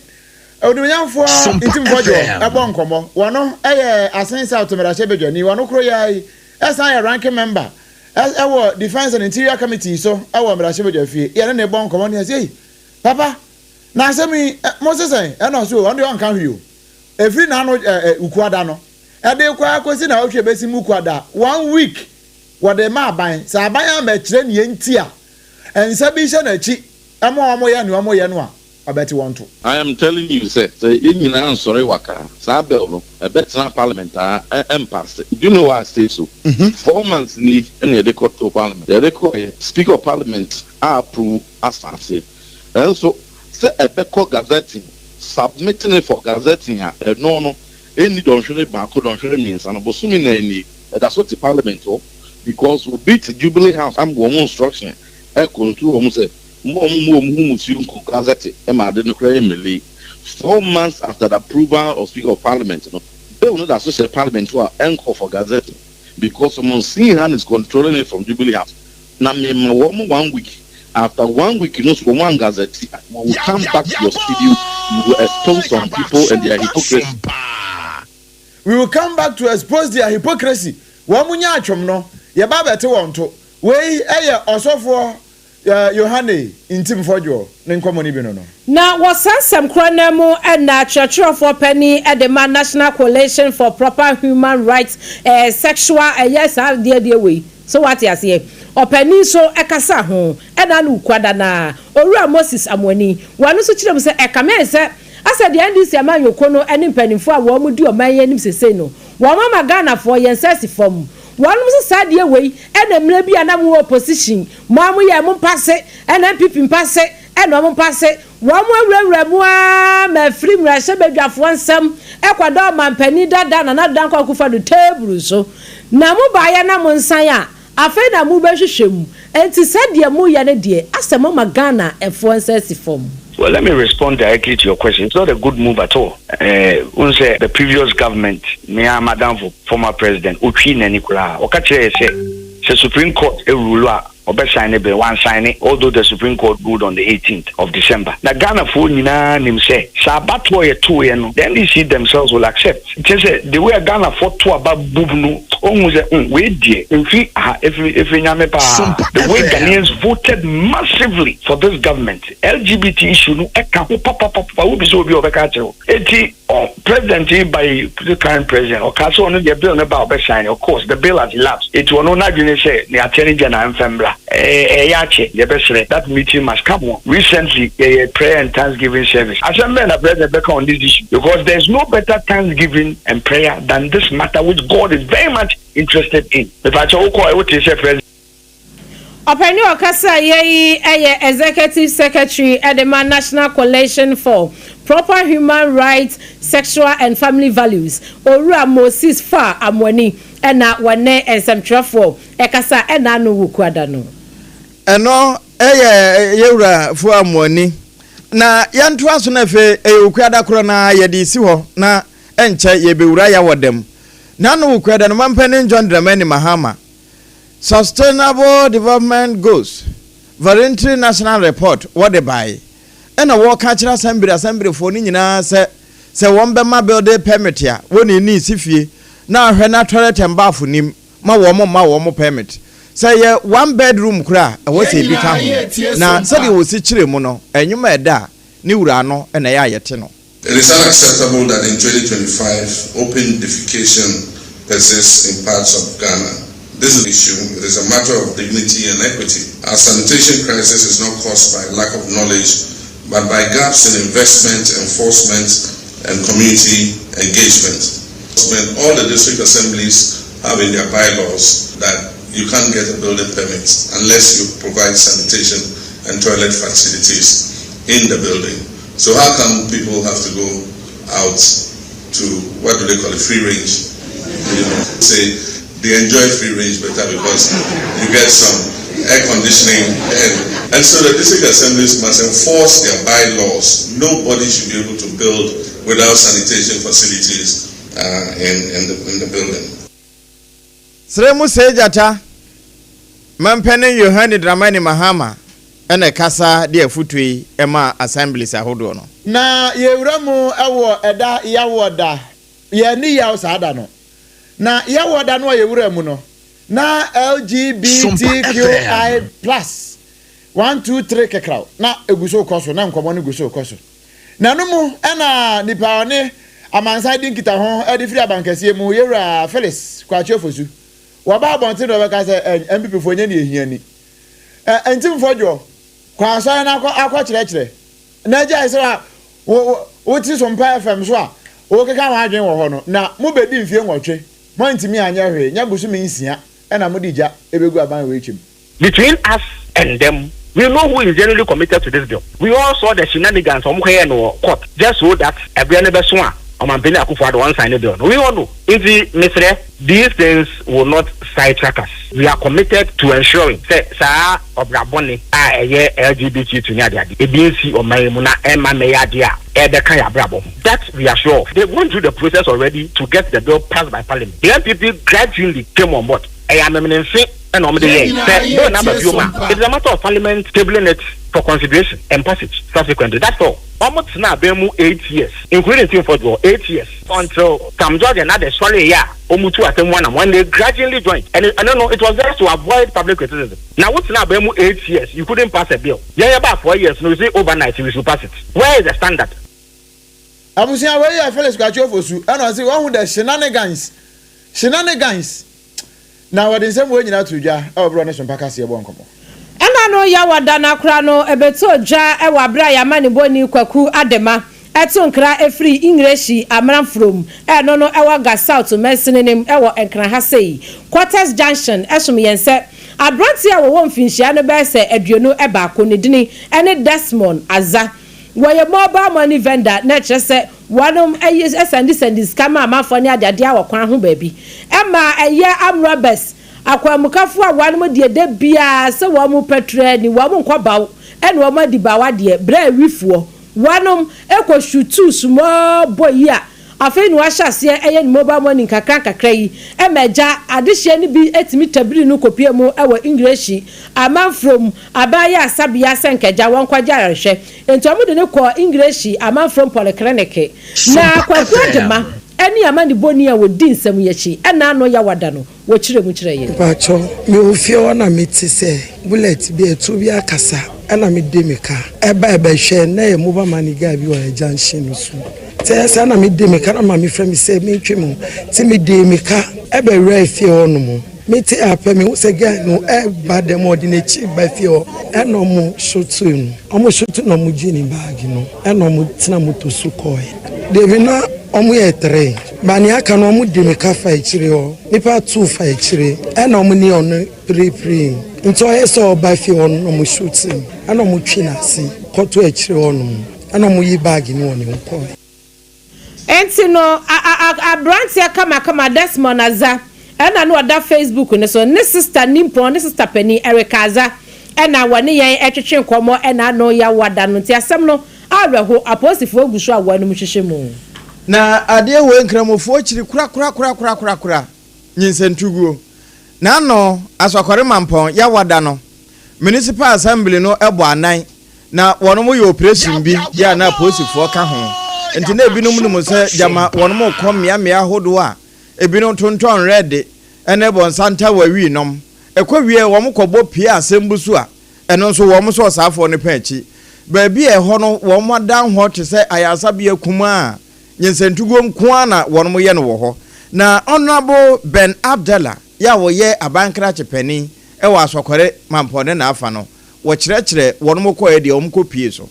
onimnyamfoɔ Ntimfɔdwo ɛbɔ nkɔmmɔ. Wɔno ɛyɛ Assin South mmarahyɛ badwani. Wɔno koro yɛ yi ɛsan yɛ ranking member ɛwɔ Defence and Interior Committee so ɛwɔ mmarahyɛ badwa fie. Yɛne ne bɔ nkɔmmɔ ne yɛsɛ, "Ei papa, na asɛm yi mo sesɛn?" Ɛna ɔso ɔno deɛ ɔnka hwee o. Ɛfiri n'ano Wukuada no ɛde kɔ akɔsi na ɔhwɛ bɛsi mu Wukuada, one week wɔde ma aban sɛ aban ama kyerɛ ne nti a nsa bi hyɛ n'akyi ɛmo a wɔyɛ nea wɔyɛ no a ɔbɛte wɔn to. I am telling you sɛ yɛn nyinaa nsɔre waka saa bill no, ɛbɛtena parliament a ɛmpass. Do you know why I say so? 4 months ni ɛna yɛde kɔ to parliament. Yɛde kɔ yɛ, Speaker of Parliament a approve asase, ɛnso sɛ ɛbɛkɔ gazetting, submitting it for gazetting a, ɛno no ɛnni dɔnhwere 1, dɔnhwere 3 no, bosome na ani ɛda so te parliament hɔ, because obi te Jubilee House am wɔn instruction ɛkɔntu wɔn sɛ mo wɔn mu wɔn ho musuo nkɔ gazette. Ɛma ade no koraa yɛ mmele. 4 months after the approval of Speaker of Parliament no, bill no da so hyɛ parliament hɔ a ɛnkɔ for gazette because some unseen hand is controlling it from Jubilee House. Na mmemme wɔn one week, after one week so wɔn gazette, we will come back to your studio, we will expose some people and their hypocrisy. We will come back to expose their hypocrisy. Wɔn mu nya atwom no, yɛba abɛte wɔn to. Wei ɛyɛ ɔsɔfoɔ Yohane Ntimfɔdwo ne nkɔmɔ no bi no. Na wɔsan nsɛm korɔ no mu, ɛna akyerɛkyerɛfoɔ panin ɛde ma National Coalition for Proper Human Rights, sexual ɛyɛ saa deɛ deɛ wei so, wate aseɛ, ɔpanin nso ɛkasa ho ɛna no Wukuada na Owura Moses Amoani wɔn nso kyerɛ mu sɛ ɛkame sɛ asɛ deɛ NDC amanyɔkuo no ɛne mpanimfoɔ a wɔn mu di ɔman yɛn anim sese no, wɔn ama Ghanafoɔ yɛn nsa si fam. Wɔn nso saa deɛ wei ɛna mmerɛ bi a na mo wɔ opposition, mo a mo yɛ mo mpass, ɛna NPP mpass, ɛna ɔmo mpass, wɔn mo awurawura mu aa ma afiri mmarahyɛbadwafoɔ nsɛm ɛkɔdɔ ɔmampanin dada Nana Dankwa Akufo-Addo teeburu so na mo baayɛ na mo nsan a afei na mo bɛhwehwɛ mu. Nti sɛdeɛ mo yɛ no deɛ, asɛ mo ma Ghana ɛfoɔ nsa si fam. Well, let me respond directly to your question. It's not a good move at all. Sɛ the previous government, me and Madam former president, Otwi n'ani koraa, ɔka kyerɛ yɛ sɛ Supreme Court erule a, ɔbɛsign ne bill, one sign it, although the Supreme Court ruled on the 18th of December. Na Ghanafoɔ nyinaa nim sɛ sɛ abatoɔ yɛ tooyɛ no, the NDC themselves will accept. Kyerɛ sɛ the way a Ghanafoɔ to aba bub no, ohun sɛ wei deɛ mfi ha, efiri Nyame paa. The way Ghanaians voted massively for this government, LGBT issue no ɛka ho papapapa. Wobi sɛ obi a ɔbɛka akyerɛ wo. Eti ɔ president yi by the current president, ɔka sɛ ɔno deɛ, bill no ba, ɔbɛsign. Of course the bill has elapsed. Eti ɔno n'adwene sɛ ne Attorney General mfɛm bra. Ɛyɛ akyɛ, yɛbɛsrɛ that meeting must come on. Recently yɛyɛ prayer and thanksgiving service. Asɛm bɛn na president bɛka on this issue? Because there is no better thanksgiving and prayer than this matter, which God is very much interested in. Mepakyɛ wokɔ ɛwote sɛ president. Ɔpanin ɔkasa yɛyi ɛyɛ executive secretary ɛde ma National Coalition for Proper Human Rights, Sexual and Family Values, Owura Moses Fa Amoani, ɛna wɔne nsɛmtwerɛfoɔ ɛkasa ɛna ano Wukuada no. Ɛno ɛyɛ yɛwura fo Amoani. Na yɛntoa so no, afei ɛyɛ Wukuada korɔ na yɛde si hɔ na ɛnkyɛ yɛbɛwura yɛwɔ dɛm. Na no Wukuada no, mampanin John Dramani Mahama Sustainable Development Goals Voluntary National Report wɔde bae ɛna wɔka kyerɛ asɛmbere asɛmberefoɔ no nyinaa sɛ sɛ wɔn bɛma building permit a wɔn ni si fie na ahwɛ na toilet and bath nim ma wɔn mma wɔn permit. Sɛ yɛ one bedroom koraa a, ɛwɔ sɛ ebi ka ho. Na sɛdeɛ wɔsi kyerɛ mu no, nnwom a ɛda a ne wura ano na ɛyɛ a yɛte no. It is unacceptable that in 2025, open defecation persists in parts of Ghana. This is issue. It is a matter of dignity and equity. Our sanitation crisis is not caused by lack of knowledge, but by gaps in investment, enforcement, and community engagement. All the district assemblies have in their bylaws that you can't get a building permit unless you provide sanitation and toilet facilities in the building. So how come people have to go out to, what do they call it, free range? Say they enjoy free range better because you get some air conditioning. And so the district assemblies must enforce their bylaws. Nobody should be able to build without sanitation facilities in the building. Srɛ mu sɛ gyata mampanin Yohane Dramani Mahama ɛna kasa de afotuo yi ɛma assemblies ahodoɔ no. Na yɛwura mu wɔ ɛda Yawɔ da, yɛni yaw saa da no. Na Yawɔ da no a yɛwura mu no na LGBTQI+ 1 2 3 kekraw na egu so kɔ so, na nkɔmɔ no gu so kɔ so. Na no mu ɛna nipa ɔne amansan di nkita ho ɛde firi abankɛseɛ mu, yɛwura Felix Kwakye Ofosu, wɔba abɔnten na ɔbɛka sɛ ɛ NPP foɔ nye ne ehia ni ɛ Ntim Fordjour kɔ asɔre na akɔ akɔ kyerɛkyerɛ na agya sɛ a wo wo wote Sompa FM so a wokeka wɔn adwene wɔ hɔ no. Na mobɛdi mfie 8, moantumi anyɛ hwee, nyɛ bosome 6 ɛna mode gya ɛbɛgu aban wɔ akyim. Between us and them, we know who is genuinely committed to this bill. We all saw the shenanigans ɔmo kɔyɛ no wɔ court just so that ɛbrɛ no bɛso a ɔmampanin Akufo Addo wɔn sign the bill no. We all know. Nti mesrɛ, these things will not sidetrack us. We are committed to ensuring sɛ saa ɔbrabɔne a ɛyɛ LGBTQ ne adeade ebi nsi ɔman yi mu na ɛma mɛyɛ adeɛ a ɛbɛka yɛ abrabɔ ho. That we are sure of. They went through the process already to get the bill passed by parliament. The NPP gradually came on board. Ɛyɛ amemenenfe ɛna ɔmo de yɛ sɛ bill n'aba bio ma it is a matter of parliament tabling it for consideration and passage subsequently. That's all. Ɔmo tena abɛn mu 8 years, including Ntim Fordjour, 8 years, until Sam George and others sɔre yɛ a ɔmo tu asɛm one when they gradually joined, and no, it was just to avoid public criticism. Na wo tena abɛn mu 8 years, you couldn't pass a bill. Yɛn yɛ ba 4 years no, you say overnight we should pass it. Where is the standard? Abusua, wei yɛ Felix Kwakye Ofosu ɛna ɔsi wɔn ho the shenanigans, shenanigans, na wɔde nsɛm wɔn nyinaa to dwa ɛwɔ berɛ ne Sompa kaseɛ bɔ nkɔmɔ. Ɛna no yɛwɔ da no akora no ɛbɛtɔ dwa ɛwɔ abere a yɛama ne bɔni Kwaku Adema ɛto nkra efiri English Amanfrom, ɛno no ɛwɔ Ga South mɛnsini nim ɛwɔ Nkran ha sei, Quarters Junction. Ɛsom yɛn sɛ aberanteɛ a wɔwɔ mfinhyia no bɛyɛ sɛ 21, ne dini ɛne Desmond Aza, wɔyɛ mobile money vendor, na ɛkyerɛ sɛ wɔnom ɛyɛ ɛsend sika ma amanfoɔ ne adeadeɛ wɔ kwan ho baabi. Ɛma ɛyɛ armed robbers akwanmukafoɔ a wɔnom deɛ de biara sɛ wɔn pɛtrɛ ni wɔn nkɔ baw ɛna wɔn adi bawa deɛ brɛ awifoɔ wɔnom ɛkɔ shoot small boy yi a afei na wahyɛ aseɛ ɛyɛ ne mobile money nkakra nkakra yi. Ɛma agya adehyeɛ no bi etumi tabiri no kɔpie mu ɛwɔ English Amanfrom abaayɛ asabea sɛ nkɛgya wɔn kɔgye ayarehwɛ. Nti wɔn de ne kɔ English Amanfrom Polyclinic. Na Kwaku Adema ɛne amanibɔni a wɔdi nsɛm yi akyi ɛna ano yɛ no wɔkyerɛ mu kyerɛ yɛn. Mpatsɔ, mewɔ fie hɔ na mete sɛ bullet bi ɛtu bi akasa, ɛna mede me ka ɛba ɛbɛhwɛ na yɛ mobile money guy bi wɔ yɛ junction no so tɛ sɛ na mede me ka na maame frɛ me sɛ mentwe mu nti mede me ka ɛbɛwura fie hɔ nom. Mete apɛ me sɛ guy no ɛba dɛm, ɔde n'akyi ba fie hɔ ɛna ɔmo shoot no. Ɔmo shoot na ɔmo gye ne bag no ɛna ɔmo tena moto so kɔɛ. Debi na ɔmo yɛ three ba nea aka no, ɔmo de me ka fa akyire hɔ, nipa two fa akyire ɛna ɔmo ne ɔno pirepire nti ɔyɛ sɛ ɔba fie hɔ no na ɔmo shoot ɛna ɔmo twi n'ase kɔto akyire hɔ nom ɛna ɔmo yi bag no wɔ ne ho kɔɛ. Nti no aberanteɛ kamakama Desmond Aza ɛna no ɔda Facebook ne so, ne sister nimpɔn, ne sister panin Erica Aza ɛna wɔne yɛn ɛtwetwe nkɔmmɔ ɛna ano yɛ wada no. Nti asɛm no awerɛho, apolisifoɔ gu so a wɔn anim hyehyɛ mu. Na adeɛ wɔ nkramofoɔ kyiri korakorakorakorakorakora nyinsɛntuguo. N'ano, Asɔkɔre Mampɔn, Yawada no, Municipal Assembly no bɔ anan na wɔnom yɛ operation bi yɛ a na apolisifoɔ ka ho. Nti na ebinom nim sɛ gyama wɔnom rekɔ mmeammea ahodoɔ a ebinom tontɔn rɛde ne bɔnsa ntawa wii nom. Ɛkɔ wie a wɔn kɔbɔ pie asɛm bi so a ɛno nso wɔn sɔ saafoɔ no pɛn akyi. Baabi a ɛhɔ no wɔn adan hɔ te sɛ ayaresabea kumaa a nyinsɛntuguo nko ara na wɔnom yɛ no wɔ hɔ. Na Honourable Ben Abdallah yɛ a ɔyɛ aban krakye panin wɔ Asɔkɔre Mampɔn ne n'afa no, wɔkyerɛkyerɛ wɔnom kɔɛ deɛ wɔn kɔ pie so.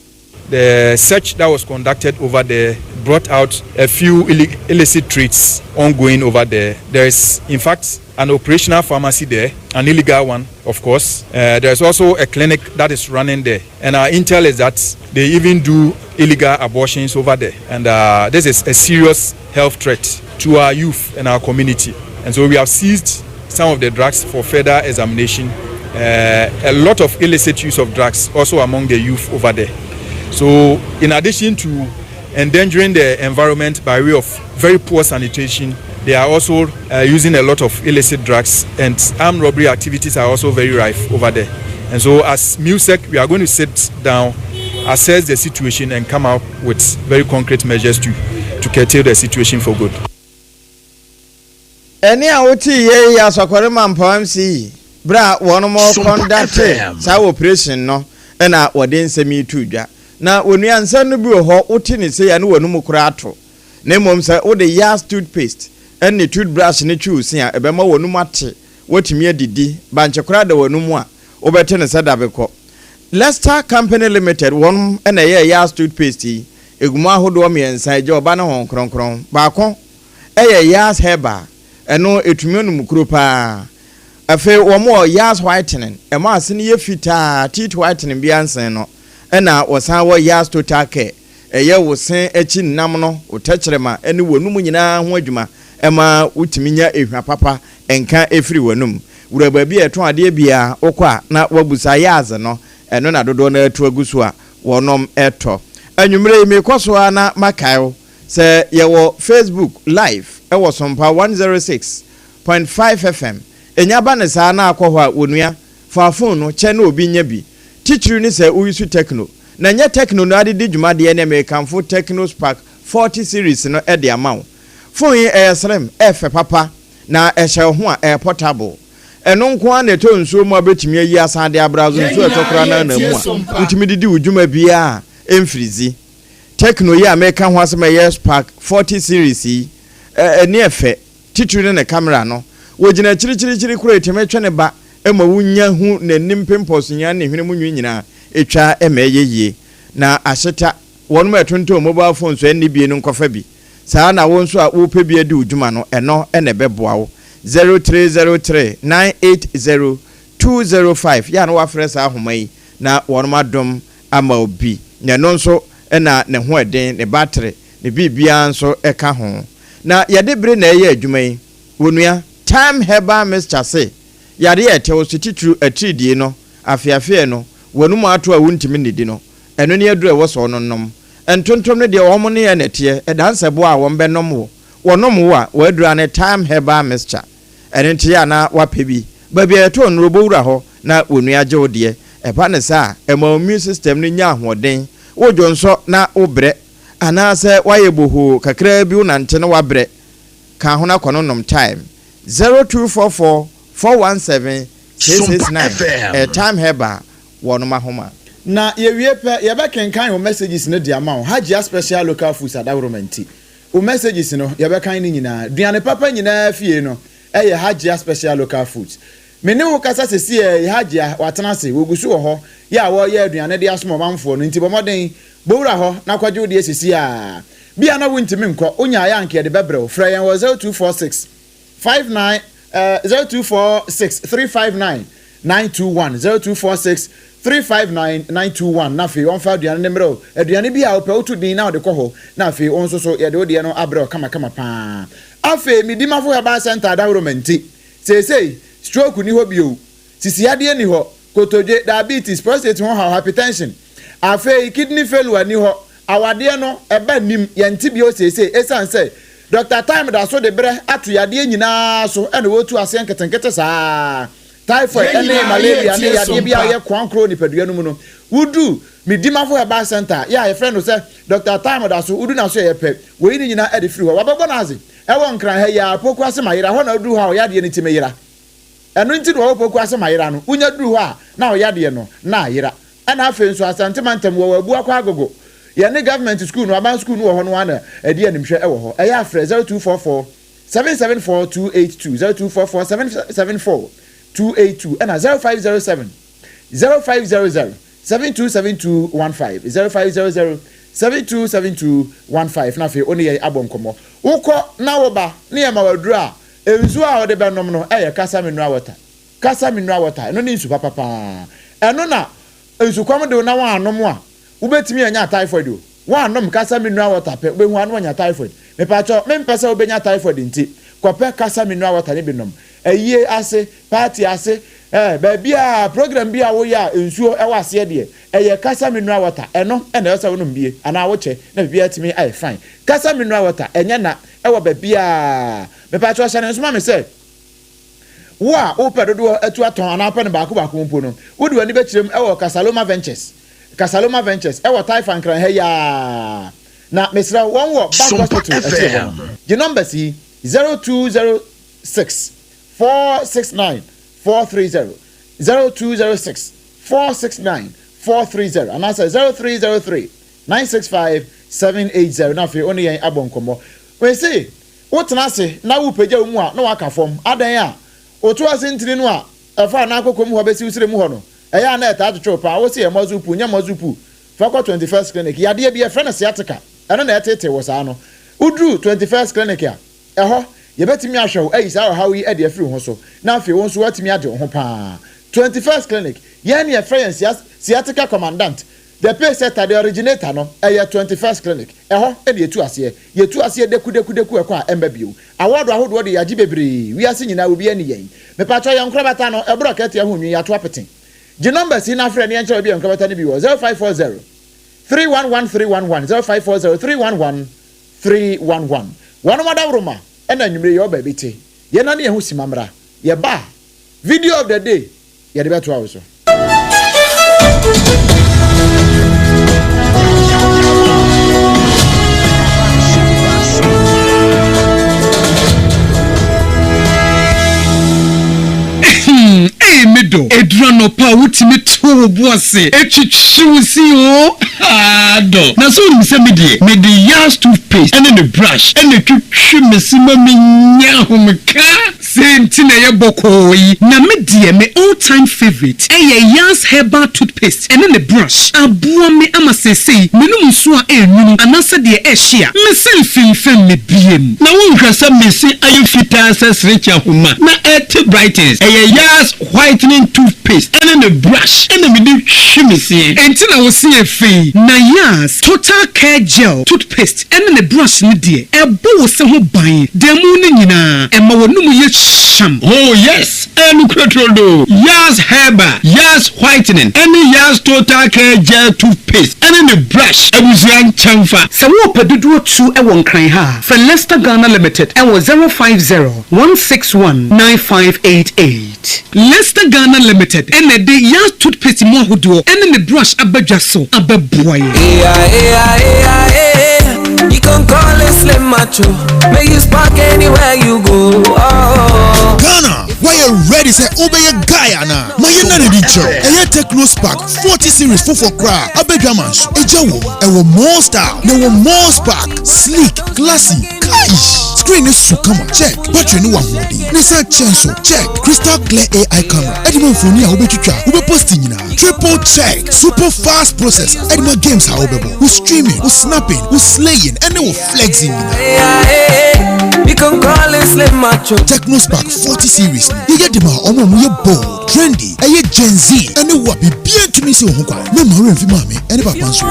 The search that was conducted over there brought out a few illicit trades ongoing over there. There is, in fact, an operational pharmacy there, an illegal one, of course. Uh, there is also a clinic that is running there. And our intel is that they even do illegal abortions over there. And uh, this is a serious health threat to our youth and our community. And so we have seized some of the drugs for further examination. Uh, a lot of illicit use of drugs also among the youth over there. So, in addition to endangering the environment by way of very poor sanitation, they are also uh, using a lot of illicit drugs and armed robbery activities are also very rife over there. And so, as MUSEC, we are going to sit down, assess the situation, and come up with very concrete measures to, to curtail the situation for good. Ɛnne a wotee yei yɛ Asɔkɔre Mampɔn MC berɛ a wɔnom rekɔndakte saa operation no na wɔde nsɛm yi too dwa. Na onua nsɛm no bi wɔ hɔ wote no sei a ne w'anum koraa ato. Na mmom sɛ wode Yas toothpaste ne toothbrush no twi wo se a ɛbɛma w'anum ate, woatumi adidi, bankye koraa da w'anum a wobɛte no sɛ dabekɔ. Lester Company Limited wɔnom na ɛyɛɛ Yas toothpaste yi, ɛgu mu ahodoɔ mmiɛnsa, Agya, Ɔba ne Honhom Kronkron. Baako Ɛyɛ Yaz Herbal, ɛno ɛtumi onum kuro paa. Afei wɔn wɔ Yaz Whitening, ɛma ase no yɛ fitaa, teeth whitening biara nsen no. Ɛna wɔsan wɔ Yaz Total Care, ɛyɛ wo se akyi nnam no, wo tɛkyerɛma ne w'anum nyinaa ho adwuma, ɛma wotumi nya ehwa papa nka firi w'anum. Wura baabi a yɛtɔn adeɛ biara, wokɔ a na woabusa Yaz no, ɛno na dodoɔ no ara tu agu so a wɔnom tɔ. Anwummerɛ yi merekɔ so ara na makae wo Sɛ yɛwɔ Facebook live wɔ Sompa 106.5 FM, enya ba no saa na akɔ hɔ a, onua, fa phone no kyɛ na obi nya bi. Titiriw ne sɛ wo use Tecno. Na nyɛ Tecno no ara de di dwuma deɛ ɛneɛ merekamfo Tecno Spark 40 series no de ama wo. Phone yi ɛyɛ slim, ɛfɛ papa, na ɛhyɛ wo ho a, ɛyɛ portable. Ɛno nko ara na ɛtɔ nsuo mu a wobɛtumi ayi asan de abrɛ aso nsuo a ɛtɔ koraa no ara na mu a wotumi de di wo dwuma biara a ɛmfirizi. Tecno yi a mereka ho asɛm a ɛyɛ Spark 40 series yi, ani yɛ fɛ, titiriw ne ne camera no. Wogyina akyirikyirikyiri koraa a, etumi twe ne ba ma wunya hu n'anim pimples nyinaa ne ne hwene mu nwi nyinaa, etwa ma ɛyɛ yie. Na ahyeta, wɔnom a ɛtontɔn mobile phones a ɛnni bie no nkɔfa bi. Saa ara na wo nso a worepɛ bi adi wo dwuma no, ɛno na ɛbɛboa wo. 0303 980 205, yɛ a na woafrɛ saa ahoma yi na wɔnom adom ama obi, na ɛno nso na ne ho ɛden, ne battery, ne biribiara nso ka ho. Na yɛde bere na ɛyɛ adwuma yi. Onua, Thyme Herbal Mixture se, yareɛ a ɛtɛ wo so, titiriw atiridie no, afeafeɛ no, w'anum ato a wontumi nnidi no, ɛno ne aduru a ɛwɔ sɛ ɔno nom. Ntontom no deɛ wɔn ne yɛn na ɛteɛ, ɛdansɛboa a wɔn bɛnom wo. Wɔnom wo a, w'aduru ara ne Thyme Herbal Mixture. Ɛno nti yɛ a na woapɛ bi. Baabi a yɛtɔn nnuro, bɔ wura hɔ na wonua gye wo deɛ. Ɛba no saa a, ɛma wo immune system no nya ahoɔden. Wodwonsɔ na wobrɛ, anaasɛ woayɛ bohoo kakraa bi wonante na woabrɛ, ka ho na kɔnonom thyme. 0244 417 669 Ɛyɛ Thyme Herbal wɔnom ahoma. Na yɛwie pɛ, yɛbɛkenkan wo messages no de ama wo. Hajia Special Local Foods adaworoma nti, Wo messages no yɛbɛkan ne nyinaa. Duane papa nyinaa fie no yɛ Hajia Special Local Foods. Me ne wo kasa sesiɛ yi Hajia watena ase, wɔgu so wɔ hɔ yɛ a wɔreyɛ aduane de asom ɔmanfoɔ no nti bɔ mmɔden bɔ wura hɔ na kɔgye wo deɛ sesiaa. Bia na wontumi nkɔ, wonyaeɛ a anka yɛde bɛbrɛ wo. Frɛ yɛn wɔ 0246 59 eh, 0246 359 921, 0246 359 921, na afei wɔmfa aduane no mmerɛ wo. Aduane bi a wopɛ, woto din na wode kɔ hɔ, na afei wo nso so yɛde wo deɛ no abrɛ wo kamakama paa. Afei Medimafo Herbal Centre adaworoma nti, seesei stroke nni hɔ bio, sisiadeɛ nni hɔ, kotodwe, diabetes, prostate ho haw, hypertension, afei kidney failure nni hɔ, Awadeɛ no, ɛba nnim, yɛnte bio seesei, ɛsiane sɛ Doctor Time da so de berɛ ato yadeɛ nyinaa so na ɔretu aseɛ nketenkete saa ara. Typhoid Yɛn ne nyinaa malaria ne yɛretie yadeɛ biara Sompa. yɛ koankorɔ wɔ nipadua no mu no, wodu Medimafo Herbal Centre a, yɛ a yɛfrɛ no sɛ Doctor Time da so, wodu n'aso a ɛyɛ pɛ, wɔyi ne nyinaa de firi hɔ. Wɔabɛbɔ no adze wɔ Nkran ha yi ara, Poku ase Mayera, hɔ na woduru hɔ a ɔyadeɛ no tumi yera. Ɛno nti na wɔwɔ Poku ase Mayera no, wonya duru hɔ a na ɔyadeɛ no na ayera. Ɛna afei nso Asante mantam wɔwɔ Abuakwa Agogo, yɛne Government school no, aban school no wɔ hɔ no ara na ɛdi animhwɛ wɔ hɔ. Ɛyɛ a frɛ 0244 774 282, 0244 774 282 ɛna 0507 0500 727215, 0500 727215 na afei wo ne yɛn abɔ nkɔmmɔ. Wokɔ na woba ne yɛma wo aduro a, nsuo a wode bɛnom no yɛ Kasa Mineral Water. Kasa mineral water, ɛno ne nsu papa paa. Ɛno na nsukɔm de wo na woannom a, wobɛtumi anya typhoid o. Woannom kasa mineral water pɛ, wobɛhu ara na woanya typhoid. Mepakyɛw, mempɛ sɛ wobɛnya typhoid nti, kɔpɛ kasa mineral water no bi nom. Ayie ase, party ase, eh, baabiara, program bi a woyɛ a nsuo wɔ aseɛ deɛ, ɛyɛ kasa mineral water. Ɛno na ɛwɔ sɛ wonom bie anaa wokyɛ na biribiara atumi ayɛ fine. Kasa mineral water, ɛnyɛ na, ɛwɔ baabiara. Mepakyɛw, hyɛ no nso ma me sɛ, Wo a wopɛ dodoɔ atu atɔn anaa wopɛ no baako baako mpo no, wode w'ani bɛkyerɛ mu wɔ Casaloma Ventures, Casaloma Ventures, ɛwɔ Taifa Nkran ha yi ara. Na mesrɛ wo, wɔn wɔ Back Hospital akyire hɔ no. Gye numbers yi, 0206 469 430, 0206 469 430, anaasɛ 0303 965 780, na afei wo ne yɛn abɔ nkɔmmɔ. Mese, Wotena ase na worepagya wo mu a, na woaka fam. Adɛn a? Woto ase ntini no a ɛfa anan kokom hɔ bɛsi wo srɛ mu hɔ no, ɛyɛ a na ɛtaa twetwe wo paa. Wose ɛyɛ muscle pull, nyɛ muscle pull. Fa kɔ 21st Clinic. Yadeɛ bi, yɛfrɛ no sciatica. Ɛno na ɛteetee wo saa no. Woduru 21st Clinic a, ɛhɔ, yɛbɛtumi ahwɛ wo ayi saa ɔhaw yi de afiri wo ho so, na afei wo nso woatumi agye wo ho paa. 21st Clinic, yɛn na yɛfrɛ yɛn sciatica commandant. The Pacesetter, the originator no, ɛyɛ 21st Clinic. Ɛhɔ na yɛtu aseɛ. Yɛtu aseɛ dɛkudɛkudɛku ɛkɔ a ɛmba bio. Awɔɔdo ahodoɔ deɛ yɛagye bebree. Wiase nyinaa obiara nni yɛn. Mepakyɛw yɛn nkorabata no, ɛboro akatua ho nwi, yɛato apete. Gye numbers yi na frɛ na yɛnkyerɛ wo baabi a nkorabata no bi wɔ, 0540 311 311, 0540 311 311. Wɔnom adaworoma na anwummere yi yɛwɔ baabi te. Yɛnane yɛn ho sima mmra. Yɛba a, Video of the day. Yɛde bɛtoa wo so. Hmm, ee me dɔ, ɛduru anɔpa a wotumi to wo bo ase twitwi wo se oo, haa dɔ. Na sɛ wonim sɛ me deɛ, mede Yas toothpaste ne ne brush na ɛtwitwi me se ma menya ahomeka. Sei nti na ɛyɛ bɔkɔɔ yi. Na me deɛ me all time favourite ɛyɛ Yas herbal toothpaste ɛne ne brush. Aboa me ama seesei menom nsuo a ɛnwunu anaasɛ deɛ ɛhye a, me se mfimfam me biem. Na wonhwɛ sɛ me se ayɛ fitaa sɛ serekye ahoma na ɛte brightens. Ɛyɛ Yas whitening toothpaste ɛne ne brush ɛna mede hwe me seɛ. Enti na wo se yɛ fɛ yi. Na Yas total care gel toothpaste ɛne ne brush no deɛ, ɛbɔ wo se ho ban da mu no nyinaa, ɛma w'anomu yɛ hyeam. Oh yes, ɛyɛ nokorɛ turodoo. Yas Herbal, Yas Whitening, ɛne Yas Total Care Gel Toothpaste ɛne ne brush abusua nkyɛnfa. Sɛ worepɛ dodoɔ tu wɔ Nkran ha a, frɛ Lester Ghana Limited wɔ 050 161 9588. Lester Ghana Limited na ɛde Yas Toothpaste mu ahodoɔ ne ne brush aba dwa so abɛboa yɛn. Ghana, woayɛ ready sɛ wobɛyɛ guy anaa? Ma yɛnna no adi nkyerɛ wo. Ɛyɛ Tecno Spark 40 series foforɔ koraa a aba dwa ma nso. Egya wom, ɛwɔ more style, na ɛwɔ more spark, sleek, classy, kai! Screen no so kama, check. Battery no wɔ ahoɔden, ne san kyɛn so, check. Crystal clear AI camera, ɛde ma mfoni a wobɛtwitwa, wobɛposti nyinaa, triple check. Super fast processor, ɛde ma games a wobɛbɔ, wo streaming, wo snapping, wo slaying, ɛne wo flexing nyinaa. Tecno Spark 40 series no, yɛyɛ de ma wɔn a wɔyɛ bold, trendy, ɛyɛ Gen Z, ɛne wo a biribiara ntumi nsi wo ho kwan. Mɛma werɛ mfi maame ɛne papa nso.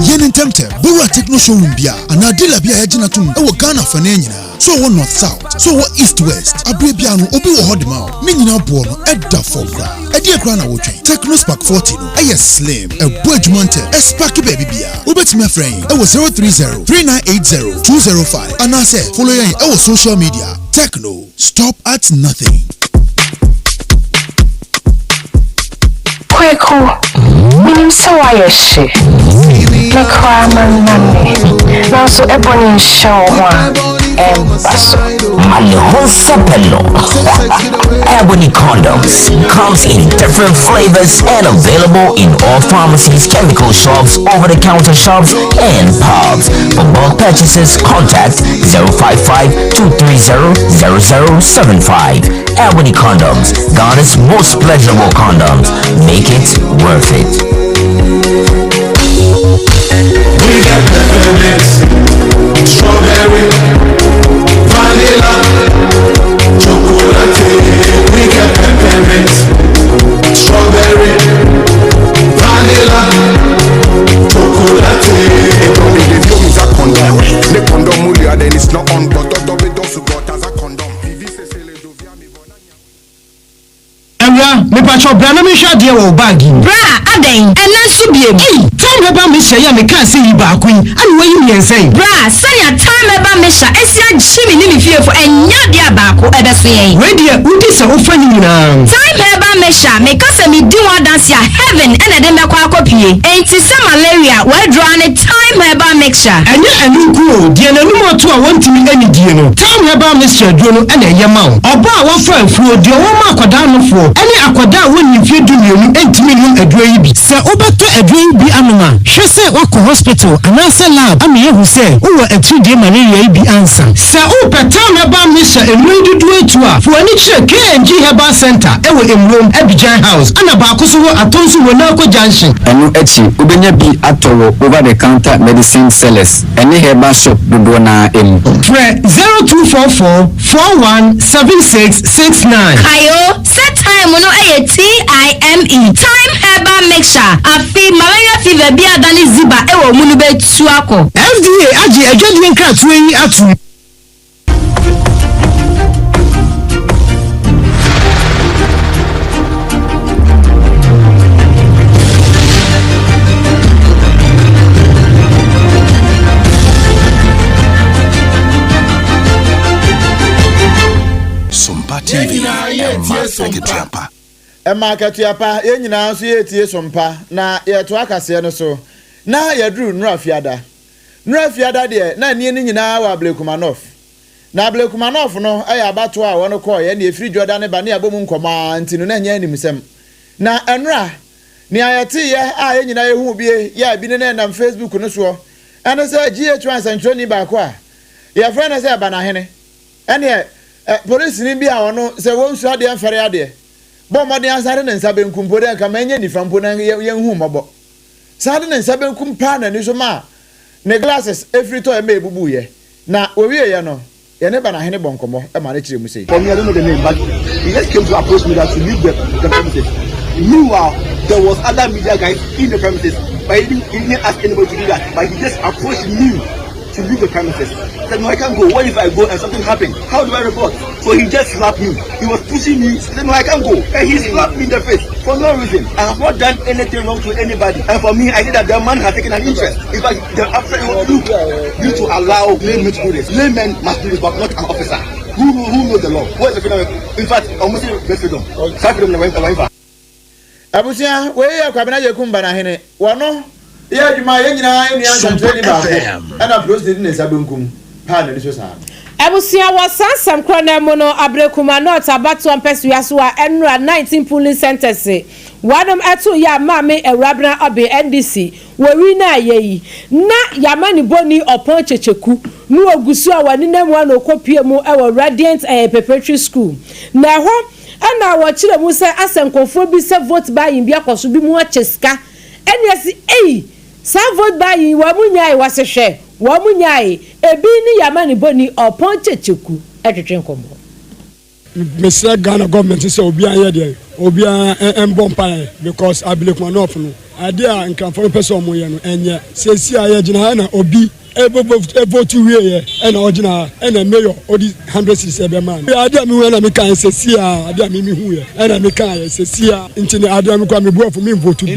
Yɛ no ntɛmntɛm, bɔwura Tecno showroom biara anaa dealer bi a yɛagye no atom wɔ Ghana afanaa nyinaa. So ɔwɔ North South, so ɔwɔ East West, aberɛ biara no obi wɔ hɔ de ma wo. Ne nyinaa boɔ no ɛda fam koraa. Ɛdeɛn koraa na wotwɛn? Tecno Spark 40 no ɛyɛ slim, ɛbɔ adwuma ntɛm, ɛsparke baabi biara. Wobɛtumi afrɛ yɛn ɛwɔ 030 3980 205 anaasɛ follow yɛn ɛwɔ social media. Tecno, stop at nothing. Kweku, menim sɛ woayɛ hye. Me koraa mannane, nanso ɛbɔ ne nhyɛ wo ho a, ɛmba so. Ma ne ho nsɛpɛ no. Ebony condoms comes in different flavors and available in all pharmacies, chemical shops, over-the-counter shops, and pubs. For bulk purchases, contact 055 230 0075. Ebony condoms, Ghana's most pleasurable condoms. Make it worth it. We got peppermint, strawberry, vanilla, chocolate. We got peppermint, strawberry, vanilla, chocolate. Ne condom then it's not on, but as a condom. Awuraa, mepakyɛw bra na menhwɛ adeɛ wɔ wo bag yi mu. Bra, adɛn? Ɛnnɛ nso biom? Ei! Thyme Herbal Mixture yi a mekaa sɛ yi baako yi, ana woayi mmiɛnsa yi? Bra, sɛnea Thyme Herbal Mixture asi agye me ne me fiefo, ɛnyɛ adeɛ a baako ɛbɛso yɛn. Wei deɛ, wodi sɛ wofa ne nyinaa. Thyme Herbal Mixture, meka sɛ medi ho adanse a, heaven na ɛde me bɛkɔ akɔpue. Enti sɛ malaria, w'aduro ara ne Thyme Herbal Mixture. Ɛnyɛ ɛno nko o, deɛ n'anum ato a wɔntumi nnidie no, Thyme Herbal Mixture aduro no na ɛyɛ ma wo. Ɔbaa a wafa afuo, deɛ ɔwɔ ma akwadaa nofoɔ, ne akwadaa a wɔnnii mfeɛ dumienu ntumi nnom aduro yi bi. Sɛ wobɛtɔ aduro yi bi anom a, hwɛ sɛ woakɔ hospital anaasɛ lab ama yɛahu sɛ wowɔ atiridie malaria yi bi ansa. Sɛ wopɛ Thyme Herbal Mixture nnuro yi dodoɔ atu a, fa w'ani kyerɛ KNG Herbal Centre wɔ Emurom, Abidjan House, ɛna baako nso wɔ Atonsu Wonaako Junction. Ɛno akyi, wobɛnya bi atɔ wɔ over-the-counter medicine sellers ne herbal shop dodoɔ no ara mu. Frɛ 0244 41 76 69. Kae o, sɛ thyme no yɛ TIME, Thyme Herbal Mixture, afe malaria fever bi a adane ziba wɔ wo mu no bɛtu akɔ. FDA agye adwadie nkratoɔ yi atom. Sompa TV, ɛma akatua pa. Ɛma akatua pa, yɛn nyinaa nso yɛretie Sompa na yɛretoa kaseɛ no so. Na yɛaduru Nnora Fiada. Nnora Fiada deɛ, na nnie no nyinaa wɔ Ablekuma North. Na Ablekuma North no yɛ abatoɔ a wɔn kɔeɛ na ɛfiri Dwoda ne ba ne yɛabɔ mu nkɔmmɔ ara nti no na ɛnyɛ animsɛm. Na nnora, nea yɛteeɛ a yɛn nyinaa yɛhuu bie yɛ a bi ne no ɛnam Facebook no soɔ ɛne sɛ GH1 nsɛntwerɛni baako a yɛfrɛ no sɛ Banahene ɛneɛ polisini bi a ɔno sɛ wɔnsuro adeɛ mfɛre adeɛ bɔ mmɔden asan de ne nsa benkum mpo dɛ nka ma ɛnyɛ nifa mpo na yɛnhu mmɔbɔ san de ne nsa benkum paa n'ani so maa ne glasses ɛfiri tɔɛ ma ɛbubuiɛ Na wɔwieeɛ no, yɛne Banahene bɔɔ nkɔmmɔ maa no kyerɛɛ mu sei. For me, I don't know the name, but he just came to approach me that to leave the, the premises. Meanwhile, there was other media guys in the premises, but he didn't, he didn't ask anybody to do that. But he just approached me to leave the premises. I said, no, I can't go. What if I go and something happened? How do I report? So he just slapped me. He was pushing me. He said, no, I can't go. And he slapped me in the face for no reason. I have not done anything wrong to anybody. And for me, I think that the man has taken an interest. In fact, the after look, you to allow laymen to do this. Laymen must do this, but not an officer. Who, who, who knows the law? What is the freedom? In fact, almost freedom. Freedom, Abusua, wei yɛ Kwabena Yekum Banahene. Wɔno yɛ adwuma yɛn nyinaa yɛ nua nsɛmtwerɛni baako ɛna polosini de ne nsa benkum paa n'ani so saa no. Abusua, wɔ saa nsɛm korɔ no ara mu no, Ablekuma North abatoɔ mpɛsoa so a ɛnora 19 polling centres wɔnom ɛtoo yɛ a Maame Awurabena Obeng NDC wɔ wi no a yɛ yi na Yamanibɔni Ɔpɔn Kyekyeku no ɔgu so a wɔnenam mu a na ɔkɔpue mu wɔ Radiant ɛɛ Preparatory School na ɛhɔ Ɛna wɔkyerɛ mu sɛ asɛ nkorɔfoɔ bi sɛ vote buying bi akɔ so bi mu akyɛ sika ɛne ɛse ei saa vote buying yi wɔn mo nyae wɔse hwɛ wɔn mo nyae ebi ne yamani bɔni ɔpɔn kyekyeku ɛtwetwe nkɔmmɔ. Mesrɛ Ghana government sɛ obiara nyɛ deɛn obiara mbɔ mpaeɛ because Ablekuma North no adeɛ a Nkranfoɔ no pɛ sɛ wɔn yɛ no ɛnyɛ. Seesei a yɛgyina ha na obi. Ɛvotu wieɛ ɛna ɔgyina ha ɛna mayor ɔdi hundred cedis ɛbɛmaa no. Adeɛ a mehu ɛna meka yɛ sɛsi a adeɛ a me mehu yɛ ɛna meka yɛ sɛsi a nti ne adeɛ a mekɔ a me bu afu me nvotu bio.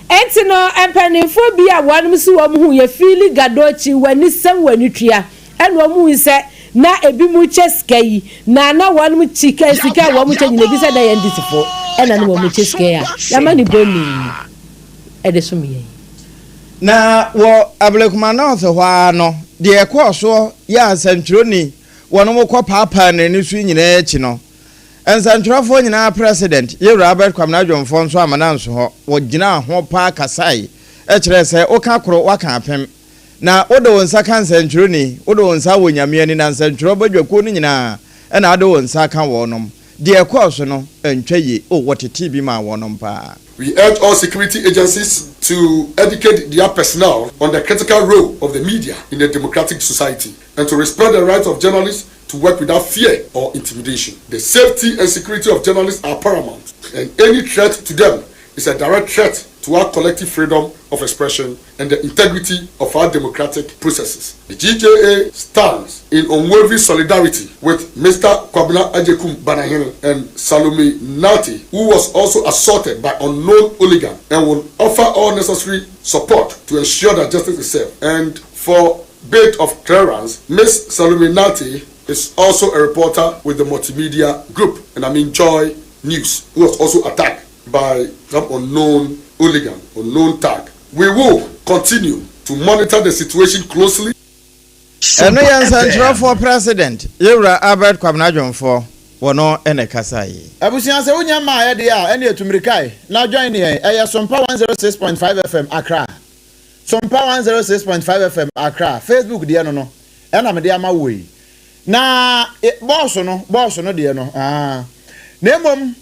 Enti no mpaninfoɔ bi a wɔnom se wɔn hu yɛ fiili gadokyi w'ani sɛm w'ani tua ɛna wɔn hui sɛ na ebi mo kyɛ sika yi na na wɔnom kyi kɛ sika a wɔn kyɛ nyina ebi sɛ na yɛ NDC foɔ ɛna na wɔn kyɛ sika yi a yama ne bɔni ɛde som yɛn. Na wɔ Ablekuma North hɔ ara no, deɛ ɛkɔɔ soɔ yɛ a nsɛntwerɛni wɔnom kɔ paapaa n'ani so nyinaa akyi no, Nsɛntwerɛfoɔ nyinaa President, Yewura Albert Kwamina Dwomfoɔ nso amma no anso hɔ. Wɔgyinaa ho paa kasae kyerɛɛ sɛ woka koro woaka apem. Na wode wo nsa ka nsɛntwerɛni, wode wo nsa wɔ Nyame ani na nsɛntwerɛ badwakuo no nyinaa na wode wo nsa ka wɔnom. Deɛ ɛkɔɔ so no antwa yie. Oh, wɔtetee bi maa wɔnom paa. We urge all security agencies to educate their personnel on the critical role of the media in a democratic society and to respect the rights of journalists to work without fear or intimidation. The safety and security of journalists are paramount, and any threat to them is a direct threat to our collective freedom of expression and the integrity of our democratic processes. The GJA stands in unwavering solidarity with Mr. Kwabena Agyekum Banahene and Salome Nartey, who was also assaulted by unknown hooligan and will offer all necessary support to ensure that justice is served. And for bit of clearance, Ms. Salome Nartey is also a reporter with the Multimedia Group, and I mean Joy News, who was also attacked by some unknown hooligan, unknown tag. We will continue to monitor the situation closely. Ɛno yɛ nsɛnkyerɛwfoɔ president, Yewura Albert Kwabena Dwomfoɔ, wɔno na ɛkasaeɛ yi. Abusua sɛ wonya mmaeɛ deɛ a ɛneɛ tu mmirika ɛ na join yɛn ɛyɛ Sompa 106.5 FM Accra Sompa 106.5 FM Accra Facebook deɛ no no ɛna mede ama woɔ yi na bɔɔso no bɔɔso no deɛ no aa na mmom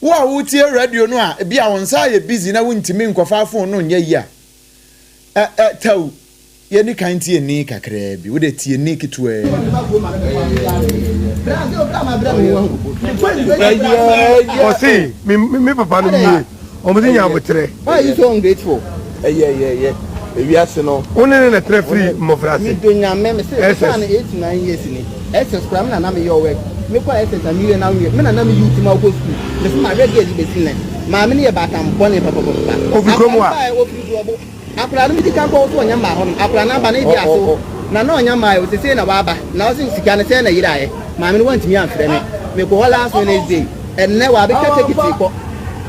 Wo a woretie radio no a ebia wo nsa ayɛ busy na wuntumi nkɔfa phone no nyɛ yi a, ɛ ɛ tɛw, yɛnni kan ntie nni kakraa bi. Wo de tie nni ketewaa bi. Ɔse me me papa nom nie ɔmo se nya aboterɛ. Why are you so ungrateful? Ɛyɛ ɛyɛ ɛyɛ ewiase no. Wo ne no na ɛtena firi mmɔfraase. Me do nyame me se SS. no 8 9 years ni SS koraa me na na me yɛ work me kɔ SS na me wie na me me na na me yi wo ti ma wo kɔ school me se ma hwɛ girl yi besi nnɛ maame no yɛ baatan bɔne papapapa Ofiri kurom akwadaa no a. baɛ ofiri duɔbo Akwadaa no medi kan kɔ so ɔnya mmaa hɔ nom akwadaa no aba no ebi aso na na ɔnya mmaa o sesei na waba na ɔse sika no sɛn na yeraeɛ maame no wantumi amfrɛ me mekɔ hɔ last Wednesday ɛnnɛ wabɛtwa tekiti kɔ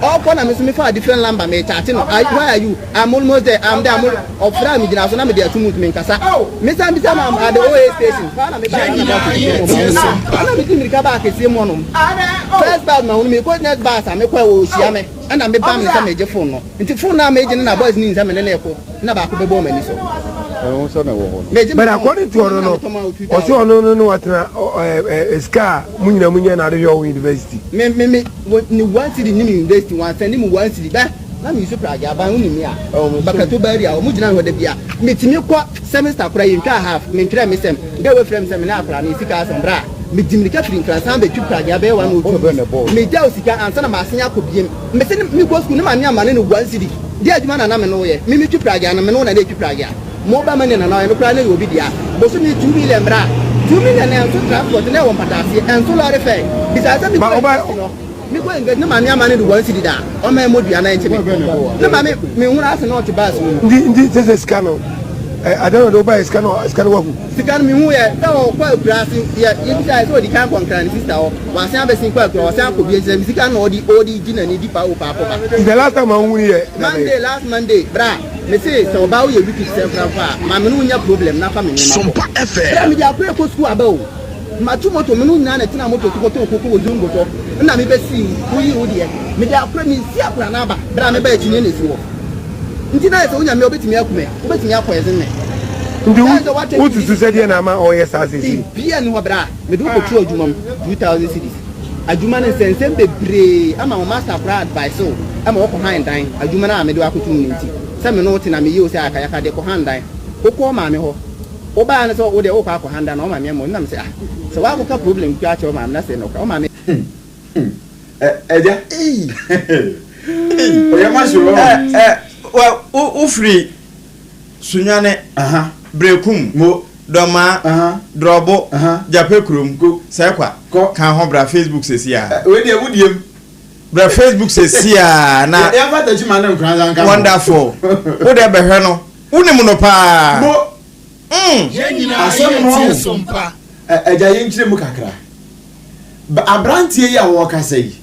ɔkɔ na me nso mefaa different number me chate no where are you I'm almost there I'm there I'm ɔfrɛ a megyina so na mede ato mute menkasa mesan bisa no I'm at the OA station paa na mebaa na mebaa na medi mirika baa kɛseɛ mu ɔnom first bus ma hunu mekɔ next bus a mekɔ ɛwɔ ɔhyia me ɛna mebam ne sɛ megye phone no Nti phone no a megye no na boys no nim sɛ me ne no reko na baako bɛbɔɔ m'ani so. Ɛho sɛ na ɛwɔ hɔ no. Megye me But phone according to na ɔno me na no, metɔ maa wo ɔse 2000. ɔno no ne watena ɛ ɛ sika a mo nyinaa mo nya na ade hwɛ ɔwɔ university. Me me me wɔ ne one cedi ne me university wansan ne me one cedi bɛ na me use pragya aban wo nim me a bakato barrier ɔmo gyina me hɔ da bia me tumi kɔ semester koraa yɛn twaa half me ntwerɛ me sɛm girl wei frɛ me sɛ me ne akora no yɛ sika asɛm bra me di mirika firi nkran san bɛ twi pragya bɛyɛ 102 me gya wo sika ansa na masen akɔ biem. Mese no mekɔ sukuu ne maame amma no ne one cedi deɛ adwuma na na me ne wo yɛ me metwi pragea no me ne wo na na ɛtwi pragea mobile money na na ɔyɛ no koraa na ɛyɛ obi dea bosome 2 million mmra 2 million na ɛnso transport na ɛwɔ mpataaseɛ ɛnso lɔre fare bisa sɛ mekɔ university no mekɔ university ne maame amma no ne one cedi da ɔma ɛmɔ dua na ɛnkye me ne maame menhunu ase na ɔte bus mu. Nti nti sɛ sɛ sika no ɛ adan na de wobaeɛ sika no sika no wahu. Sika no mehu yɛ sɛ ɔkɔ akuraase yɛ yɛbisa yɛ sɛ ɔdi kan kɔ nkran ne sister hɔ. Wasan abɛsen kɔ akura, wasan akɔ bio, nti sɛ me sika no na ɔde ɔde gye n'ani di paa o paa kɔ ba. Nti the last time a wohu no yɛ da bɛn? Monday, last Monday, bra, me se sɛ ɔbaa woyɛ wicked sɛ koraa mpo a, ma me ne wo nya problem na fa me nneɛma kɔ. Bra, mede akora rekɔ sukuu aba o, matu moto, me ne wo nyinaa na ɛtenaa moto so kɔtɔɔ koko wɔ Zongo hɔ, nna me bɛsii wo, woyii wo deɛ, mede akora, mesi akora no aba, bra meba akyi ne na ɛsi hɔ. Nti na ayɛ sɛ wonya me a wobɛtumi aku me, wobɛtumi apoison me. Nti Sɛ ayɛ sɛ woatake wosusu sɛ deɛ na ama ɔyɛ saa seesei? Biribiara nni hɔ bra. Mede wo kɔtoo adwuma mu, 2000 cedis. Adwuma no nsɛnsɛm bebree ama wo master koraa advice wo ma wɔkɔ han dan, adwuma no a mede wo akɔto mu no nti. Sɛ me ne wo te na meyɛ wo sɛ ayakayaka deɛ, kɔ han dan. Wokɔɔ maame hɔ, wobaeɛ no sɛ wo deɛ worekɔ akɔ han dan na wo maame amma wo. Nna mese ah, sɛ woakɔka problem bi akyerɛ wo maame na sɛ nokorɛ wo maame. Hmm, ɛ, agya. Ei! Ɔyɛ ma hyɛ wɔ. Ɛ ɛ wofiri Sunyani, Berekum, Dɔmaa, Drɔbo, Gyapɛ kurom, Sɛkwa, ka ho bra Facebook sɛsi a. Wei deɛ wo diem. Bra Facebook sɛsi a na. Yɛmfa Techiman ne Nkoranza nka ho. Wonderful. Wo deɛ bɛhwɛ no. Wonim no paa. Mo. Mm. Yɛn nyinaa Asɛm yɛ no tie ɔho. so mpa. Agya yɛnkyerɛ mu kakra. Aberanteɛ yi a wɔrekasa yi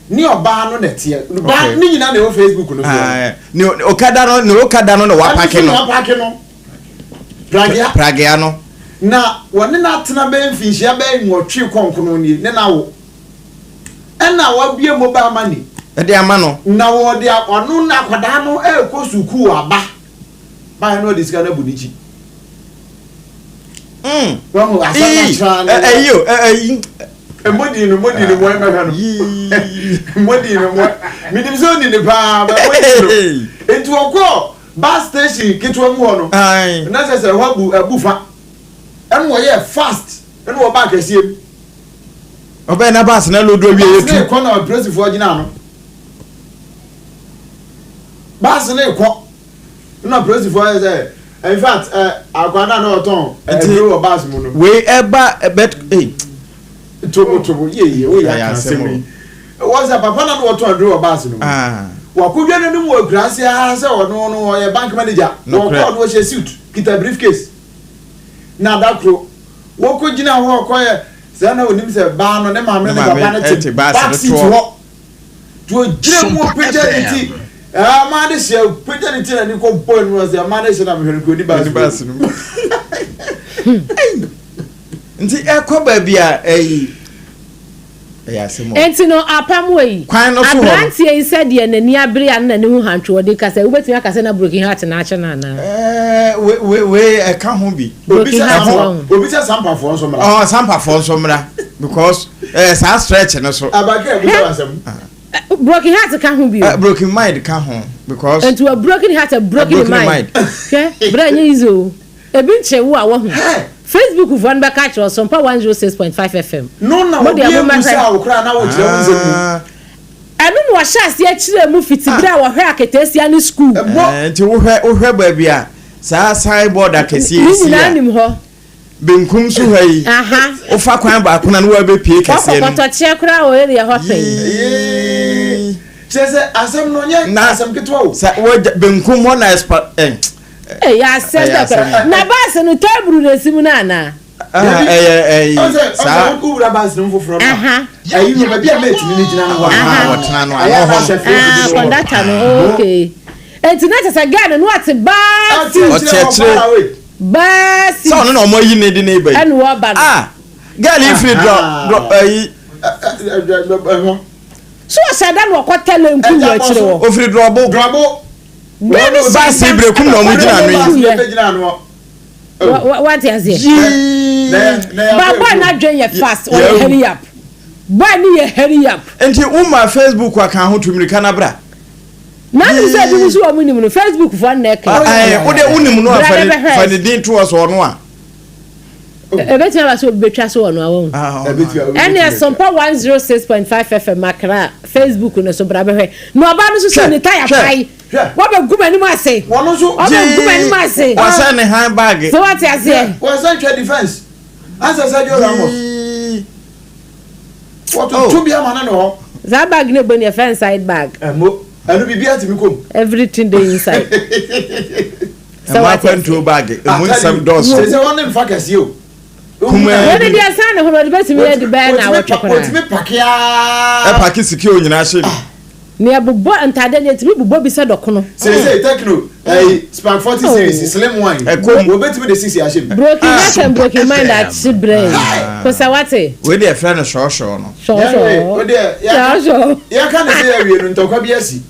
ne ɔbaa no na ɛteɛ. Baa Okay. ne nyinaa na ɛwɔ Facebook no soɔ. Ne okada no ne okada no na Ɛno wapake nso no. na wapake no. Pragea. Pragea no. Na wɔne no atena bɛyɛ mfinhyia bɛyɛ nwɔtwe kɔnkono nie ne no awo. Ɛna wabue mobile money. Ɛde ama no. Na wɔde ɔno na akwadaa no ɛrekɔ sukuu aba. Baeɛ na ɔde sika no abu ne kyi. Mm. Wahu asɛm no akyerɛ ne. Ɛyi o ɛyi. Mmɔdin no mmɔdin no mmoa mmɛhwɛ no. Mmɔdin no mmoa. Menim sɛ ɔni ne paa bɛ mmɔdin no. Nti ɔkɔɔ bus station ketewa mu hɔ no. Na sɛ sɛ ɛhɔ abu abu fa. Ɛna ɔyɛɛ fast ɛna ɔbaa kɛseɛ mu. Ɔbɛn na bus na lodo awie yɛ tu. Bus ne kɔ na apolisifoɔ gyina ano. Bus ne kɔ. Nna polisifo ayɛ sɛ in fact ɛ akwaa no a na ɔtɔn aduro wɔ bus mu no. Wei ɛba ɛbɛ ei. Tobo tobo yie yie woyɛ aka asɛm yi. Wɔ sɛ papa na na ɔtɔn aduro wɔ bus no mu. Wakɔdwa n'anim wɔ akuraase ara sɛ ɔno no ɔyɛ bank manager. Wɔkɔɔ no ɔhyɛ suit kita briefcase. Na da koro wɔkɔgyina hɔ ɔkɔyɛ sɛ na onim sɛ baa no ne maame ne papa no te back seat hɔ. Nti ogyina mu opagya ne ti ɛɛ maa de hyɛ opagya ne ti na ne kɔ bɔ ne mu ɔsɛ maa de hyɛ na mehwɛ no kuro ni baasi no mu. Nti ɛkɔ baabi a ɛyi ɛyɛ asɛm o. Nti no apam wɔ yi. Kwan no so hɔ no. Aberanteɛ yi sɛdeɛ n'ani abere a na ne ho hantwe ɔde kasa yi wobɛtumi aka sɛ na broken heart na akye no anaa? Ɛɛ wei wei ɛka ho bi. Broken heart wɔ ho. Obi sɛ sampafoɔ nso mmra. Ɔɔ sampafoɔ nso mmra because. Eh, saa stretch no so. Abake abusa wa asɛm. Broken heart ka ho bi o. Broken mind ka ho because. Nti wa broken heart a broken mind. Hwɛ, bra nyɛ easy o. Ebi nkyerɛ wo a wahu. Facebook foɔ no bɛka akyerɛ wo Sompa 106.5 FM. No na Mo deɛ obi mo emu mmɛhwɛ. sɛ awo koraa na wokyerɛ wo nsɛm mu. Ɛno na wɔhyɛ aseɛ kyerɛɛ mu fiti berɛ a wɔhwɛɛ aketeesia ne sukuu. Eh, nti wohwɛ wohwɛ baabi a saa signboard akɛseɛ Ne yi si nyinaa a. nim hɔ. Benkum so ha yi, wofa kwan baako na ne woabɛpue kɛseɛ no mu. Wakɔ kɔtɔkyeɛ koraa wɔ area hɔ pɛn. Yii. Kyerɛ sɛ asɛm no nyɛ asɛm ketewa o. Sɛ wogya benkum hɔ na ɛspa ɛ. Ɛyɛ asɛm bɛkɔ. Na baase no teburu na esi mu no anaa? Ɛyɛ ɛyi saa. Ɔsɛ wowura baase no mu foforɔ no a. Ɛyi no baabi a mate no gyina no hɔ. Wɔtena no ano hɔ no. Ah conductor no okay. Eti na kyerɛ sɛ girl no no ɔte baa seat. Ɔte akyire. Baa seat. Sɛ ɔno na ɔmo ayi ne de ne ba yi. Ɛna ɔba no. Ah girl yi firi drɔ drɔ ayi. So ɔhyɛ da na ɔkɔ tɛlɛ nku wɔ akyire hɔ. Ofiri drɔbo. Drɔbo. Girl no hyɛ da. Baasi berekum na ɔmo gyina ano yi. Wate aseɛ. Ba boy n'adwen yɛ fast ɔyɛ hurry up. Boy ne yɛ hurry up. Nti wo ma Facebook aka ho tu mirika na bra. Na nim sɛ ebinom nso wɔn nim no Facebook foɔ no na ɛka. Ɛɛ wo deɛ wo nim no a fa ne din to hɔ sɛ ɔno a. Ebetumi aba sɛ obi betwa so ɔno a wɔn. Ɛne Asompa 106.5 FM Accra Facebook no so bra bɛhwɛ. Na ɔbaa no nso sɛ ne taya pae. Wabɛgu m'anim ase. Wabɛgu m'anim ase. Wasɛ ne hand bag. Sɛ wate aseɛ. Wasɛ twɛ defense. Ansɛ Sergio Ramos. Wɔtoto bi ama no ne hɔ. Saa bag no ebɔ ni yɛfrɛ no side bag. Ɛmo ɛno biribi atumi kɔ mu. Everything dey inside. Ɛmo akwantuo bag emu nsɛm dɔɔso. Sɛ sɛ wɔn ne nfa kɛseɛ o. Kumaa bi. Wɔn de asan ne ho no ɔde bɛtumi adi bɛyɛ na awɔtwe koraa. Wɔtumi pake aa. Ɛpake sika onyinaa hyɛ mu. Nea ɛbobɔ ntade no, yɛtumi bobɔ bi sɛ dɔkono. Seesei Tecno ɛyi Spark 40 series slim one yi, Ɛkɔ mu. wɔbɛtumi de sisi ahyɛ mu. Broken heart and broken mind akye brɛ yi. Kosa wate? Wei deɛ yɛfrɛ no sɔɔsɔɔ no. Sɔɔsɔɔ. Wo deɛ yɛaka Sɔɔsɔɔ. yɛaka ne sɛ yɛawie no ntɔkwa bi asi.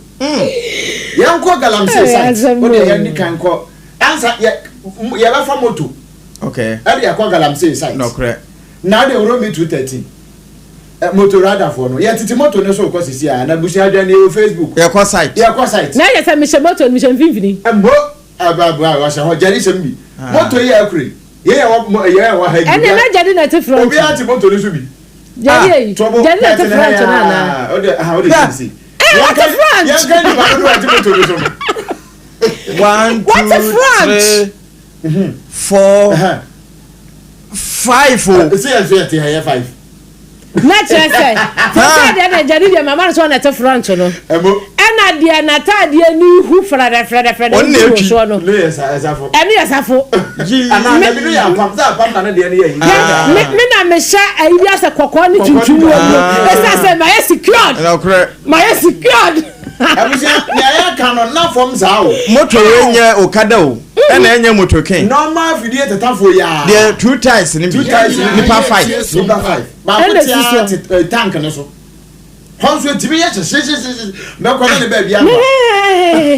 Yɛnkɔ Galamsey Ɛyɛ site. asɛm Wo deɛ o. yɛnni kan kɔ ansa yɛ yɛbɛfa moto Okay. ɛde akɔ Galamsey site. Nɔkorɛ. Na wode Romi 213. Moto rider foɔ no yɛ tete moto no so kɔ sisi a na abusua dwan yɛ wɔ Facebook. Yɛ kɔ site. Yɛ kɔ site. Na yɛ sɛ mehyɛ moto no mehyɛ mfimfini. Mbo abaabua wɔhyɛ hɔ gyari hyɛm bi moto yi a ɛkure yi yɛn yɛ wɔ yɛn wɔ ha yi. Ɛnna na gyari na ɛte front. Obiara te moto no so bi. Gyari eyi gyari na ɛte front no anaa. Ɔde aha ɔde gyina si. Hey, what a front! Yɛn ka nipa dodo a ɛte moto no so no. One, two, three, four, five o. Esi yɛn nso yɛ te ha yɛ five. Na kyerɛ sɛ, sɛ deɛ na gyani deɛ mama no sɛ ɔna ɛte front no. Ɛna deɛ n'ataadeɛ ni hu frɛdɛfrɛdɛfrɛdɛ Ɔno na gu etwi. soɔ no. Ne yɛ sa ɛsafo. Ɛno yɛ safo. Anaa dabi no yɛ apam sɛ apam na ne deɛ no yɛ yi. Hwɛ, me me na mehyɛ ayi bi asɛ kɔkɔɔ ne tuntum wɔ mu. Ɛsɛ sɛ mayɛ secured. Ɛnɔkorɛ. Mayɛ secured. Abusua nea yɛka no na fam saa o. Moto wei nyɛ okada o, ɛna ɛnyɛ moto ken. Normal fidie tetafoɔ yi ara. Deɛ two tyres no bi. Two tyres no bi. Nipa five. Nipa five. Baako te ara te eh, tank no so. Hɔ nso etimi yɛ hyehyehyehye mɛkɔ na ne baabi ama.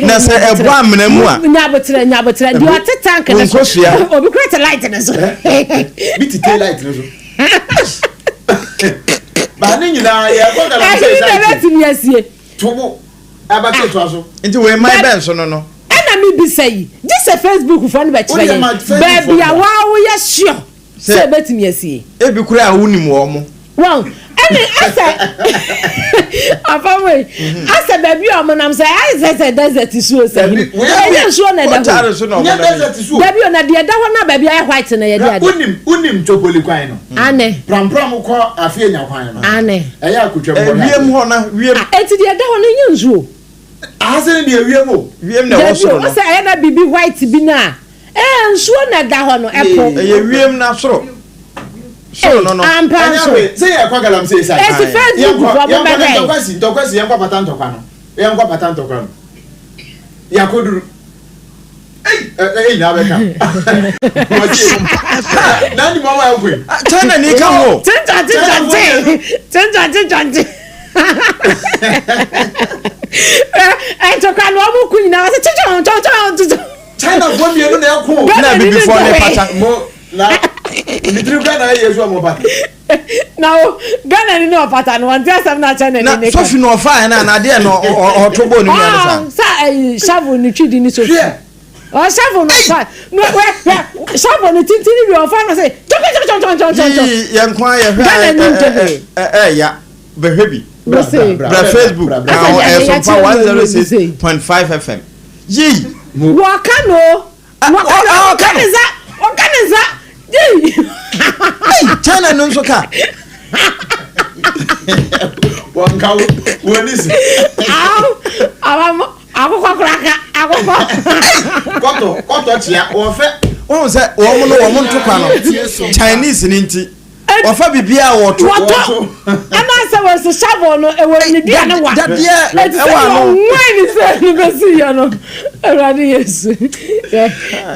Na sɛ ɛbɔ amena mu a. Nyabotrɛ nyabotrɛ deɛ ɔte tank no so. Nkosua. Obi kura te light no so. Bi te tail light no so. Ba ne nyinaa yɛ kɔ galamsey Ɛhene na site. ɛbɛtumi asie. Tobo ɛbɛte toa so. Nti wei man bɛn so no no. Ɛna mi bisa yi, gye sɛ Facebook foɔ no bɛkyerɛ Wodeɛ yɛn ma Facebook baabi foɔ a no. waa woyɛ sure sɛ ɛbɛtumi asie. Ebi koraa a wonim wɔn mo. Wɔn ɛne asɛ afam yi asɛ baabi a wɔn nam sɛ ayɛ sɛ sɛ desert suo sɛ hini ɛnyɛ nsuo na ɛda hɔ Kɔtare so na wɔn Nyɛ nam yi. desert so. dabi o na deɛ ɛda hɔ na baabi ayɛ white na yɛde ade Wonim wonim Topoli kwan no. ane Prampram kɔ Afie-Nya kwan no. ane Ɛyɛ akotwam hɔ ne Wiem adeɛ. hɔ na wiem. Ah, eti deɛ ɛda hɔ no nyɛ nsuo. Ahase no deɛ wiem o. Wiem na ɛwɔ Dabi o soro no. ɔsɛ ɛyɛ na biribi white bi na ɛɛ nsuo na ɛda hɔ no ɛpo. Ɛyɛ wiem na soro. Soro no no. Ampa Ɛnyɛ nso. hwee sɛ yɛkɔ galamsey side. Eti Facebook Yɛnkɔ foɔ mo yɛnkɔ na bɛhwɛ. ntɔkwa si ntɔkwa si yɛnkɔ pata ntɔkwa no yɛnkɔ pata ntɔkwa no yɛakɔduru. Ei ɛ ɛ nyinaa bɛka. Wɔgye na ni mɔmɔ ɛkɔ yi. China ni ka ho. Tentwante twante tentwante twante. Ntɔkwa no wɔn ko nyinaa wɔsɛ twitwɔn twɔn twɔn. China foɔ mmienu na ɛko. Na abibifoɔ ne pata. Mo na ne tiri kura na ɛyɛ yesu ɔmo pata. Na o Ghana ni na ɔpata no wɔn ti asɛm na kyɛ na Na ne ne ka. sofi na ɔfa yɛn na adeɛ na ɔto bɔ ne nua no saa. Sɛ ɛyi shovel ne twi di ne sofi. Ɔ shovel no ɔfa no wɛ wɛ shovel no tintini bi ɔfa no sɛ twɔntwɔntwɔntwɔntwɔntwɔn. Yii yɛn nko ara yɛhwɛ Ghana ni ntɔhwɛ. ɛ ɛ ya bɛhwɛ bi. Wose. Bra Facebook ka ho ɛsompa 106.5 FM. Yii. Wɔka no. Wɔka no. Wɔka ne nsa. Wɔka ne nsa. Yii. Ei China no nso ka. Wɔn ka wɔn ni si. Awo awo akokɔ kora ka akokɔ. Kɔtɔ kɔtɔ kyea wɔfɛ. Wɔn sɛ wɔn no wɔn ntokwa no Chinese ni nti. Wɔfa biribiara a wɔto. Wɔtɔ. Ɛna sɛ wɔsi shovel no ɛwɔ ne dua ne wa. Dadeɛ Eti sɛ ɛwɔ ano. wɔn ne sɛ ne bɛsi yɛ no. Awurade Yesu.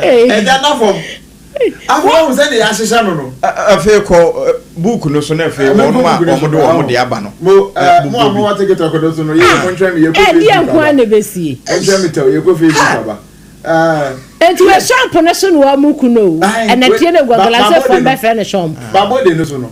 Ɛgya na fam. Afɔ wɔn sɛ ne yɛahyehyɛ no no. Afei kɔ book no so na afei wɔn a wɔn de wɔn de aba no. Mo ɛɛ mo a mo wɔ TikTok no so no yɛ mo ntwɛn mi yɛ kɔ Facebook aba. Ɛdeɛ nko ara na ɛbɛsie. Mo ntwɛn mi tɛw yɛ kɔ Facebook aba. Enti wɔ shop no so na wɔn ku no o. Ɛnɛteɛ no Guagualansefoɔ bɛfrɛ no shop.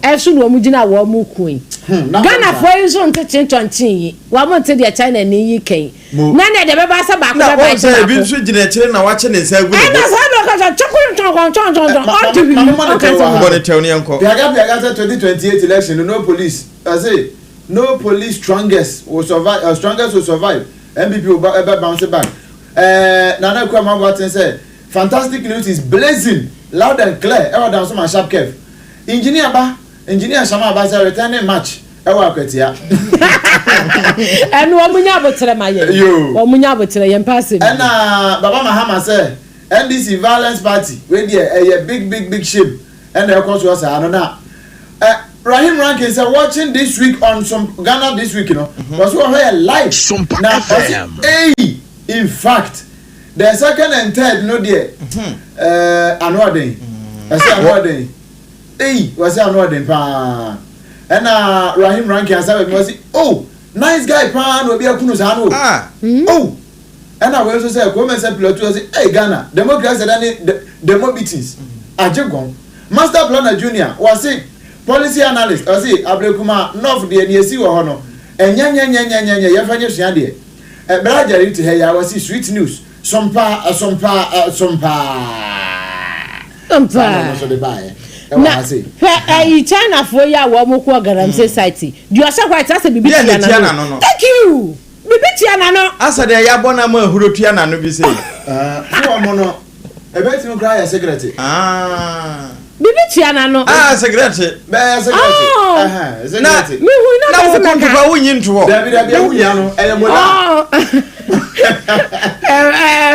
Ɛso na wɔn gyina wɔn ku yi. Ghanafoɔ yi nso nte kyenkyenkyen yi. Wɔn nte deɛ China ni yi ka yi. Na nea deɛ bɛba sɛ baako Na bɛba wɔn sɛ agye ebi baako. nso gyina akyire na wakye ne nsa agu ne Ɛna bo. saa na ɔka sɛ kyɔnkɔntɔnkɔntɔntɔntɔn ɔnte hwii ɔnka sɛ Bɔ ne tɛw ne yɛnkɔ. Piaga piaga sɛ 2028 election no no police ɔse no police strongest will survive uh, strongest will survive NPP will ba ɛbɛ bounce back ɛɛ Nana Akua Maboaten sɛ fantastic news is blazing loud and clear ɛwɔ Dansoman sharp curve engineer ba engineer Shama ba sɛ returning match ɛwɔ Akwatia. Ɛno wɔn nya aboterɛ ma yɛn. Yoo. Wɔn nya aboterɛ yɛn pɛ asɛm bi. Ɛna Baba Mahama sɛ NDC violence party wei deɛ ɛyɛ big big big shame ɛna ɛkɔ soɔ saa no na ɛ Rahim Rankin sɛ watching this week on some Ghana this week no wɔso wɔhwɛ yɛ live na ɔse eii in fact the second and third no deɛ ɛɛ ano ɔden ɛsɛ ano ɔden eii wɔse ano ɔden paa ɛna Rahim Rankin asa baabi wɔse oh nice guy paa na obi akunu saa no o oh Ɛna wei nso sɛ Kwame sɛ Plateau ɔse ei Ghana democracy ɛda ne demo beatings agye gɔn. Master Planner Junior wɔse policy analyst ɔse Ablekuma North deɛ nea esi wɔ hɔ no ɛnyɛnyɛnyɛnyɛnyɛ yɛmfa nyɛ sua deɛ. Bra Jerry te ha yi a wɔse sweet news sompaa ɛsompaa ɛsompaa. Saa na ɔno nso de baeɛ ɛwɔ Na ha sei. hwɛ ɛyi China foɔ yi a wɔn kɔ galamsey site yi deɛ ɔhyɛ white asɛ biribi Deɛ na tia ɛtia n'ano n'ano no. thank you. Biribi tua n'ano. Asɛ deɛ yɛabɔ no ama ahuro tua n'ano bi sei. So wɔn no, ɛbɛtumi koraa ayɛ segrɛte. Biribi tua n'ano. Ah, segrɛte. Bɛyɛ segrɛte. Oh. Segrɛte. Mehu na na wo kɔnto kora wonyi nto hɔ. Dabi dabi ɛho hia no ɛyɛ mola.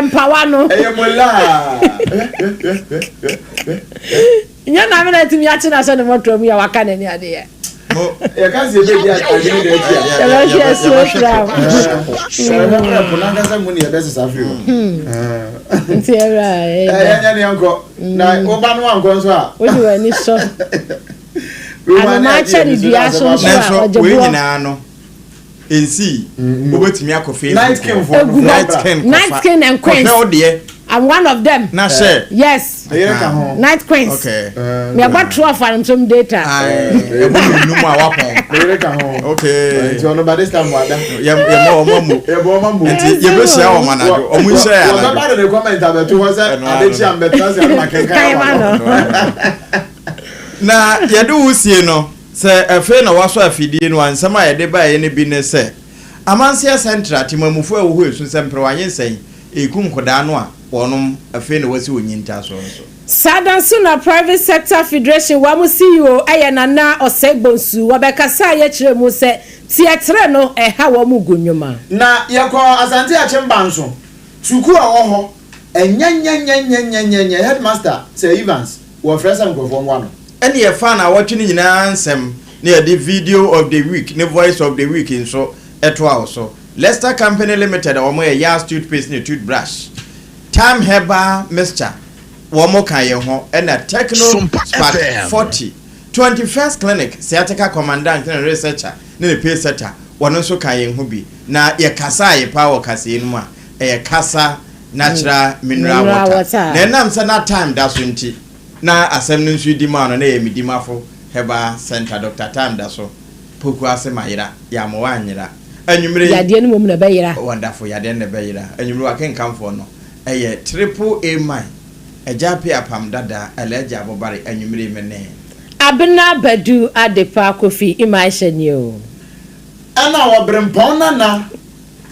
Mpawa no. Ɛyɛ mola. Nyɛ na mena atumi akye no ahyɛ ne mmɔtoa mu yi a waka n'ani adeɛ. Yɛka sɛ yɛbɛdi adwene da akyi a. Yɛbɛhwɛ asuo fira. Yɛbɛhwɛ prɛko n'ankasa mu ne yɛbɛsesa firi hɔ. Nti ɛwura ɛyɛ. Yɛnyɛ ne yɛnkɔ na woba no wankɔ nso a. Wode w'ani sɔ. Anomaa kyɛ ne dua so nso a ɔgye boɔ. Wei boɔ. nyinaa no nsii wobɛtumi akɔ Facebook Night King foɔ no Night King Night King and Queens kɔhwɛ wo deɛ. I'm one of them. Na hyɛ. Yes. Ɛyere ka ho. Night Queens. Okay. Mɛbɔ 12 antom data. Ɛbɔ no num a wapɔn. Ɛyere ka ho. Okay. Nti ɔno by this time wada. Yɛ yɛ mɔ wɔn amu. Yɛ bɔ wɔn amu. Nti yɛ bɛ hyia wɔn anadwo. Wɔn nhyɛ yɛ anadwo. Wɔbɛba de ne comment abɛto hɔ sɛ adekyi a mbɛtena se anoma kenkan ama no. Na yɛde wo sie no. Sɛ afei na woasɔ afidie no a, nsɛm a yɛde baeɛ no bi ne sɛ, Amanseɛ Central temammufoɔ a ɛwɔ hɔ resu sɛ mperewa-nyinsɛn reku nkɔdaa no a wɔnom afei na wɔasi wɔn nyintaasoɔ no so. Saa da nso na Private Sector Federation wɔn CEO yɛ Nana Osei Bonsu, wɔbɛkasaeɛ kyerɛɛ mu sɛ teɛterɛ no ɛha wɔn gu nnwuma. Na yɛkɔɔ Asante Akyem Banso sukuu a ɛwɔ hɔ ɛnyɛnyɛnyɛnyɛnyɛnyɛ headmaster Sir Evans wɔfrɛ sɛ nkurɔfoɔ mmoa no. Ɛne yɛfaa naawɔtwe no nyinaa nsɛm na yɛde Video of the Week ne Voice of the Week nso toa wo so. Lester Company Limited a wɔyɛ Yars Toothpaste ne Toothbrush, Thyme Herbal Mixture wɔn ka yɛn ho ɛna Techno Spark 40, 21st Clinic Sciatica Commandant ne Researcher ne ne Pacesetter wɔn nso ka yɛn ho bi. Na yɛkasaeɛ paa wɔ kaseɛ no mu a ɛyɛ Kasa Natural Mineral Water. Na ɛnam sɛ na time da so nti, Na asɛm no nso di maa no na ɛyɛ me Dimafo Herbal Centre Doctor Time da so Poku ase mayera Yamoa anyera Anwummere yi Yadeɛ no mmom na ɛbɛyera. Wonderful Yadeɛ no na ɛbɛyera Anwummere w'akenkamfoɔ no ɛyɛ Triple A Man Agya Appiah Apam Dada Alhaji Abobare Anwummere yi me ne. Abena Badu Adepa Kofi Imahyɛ nie o. Ɛna ɔbrempɔn nana.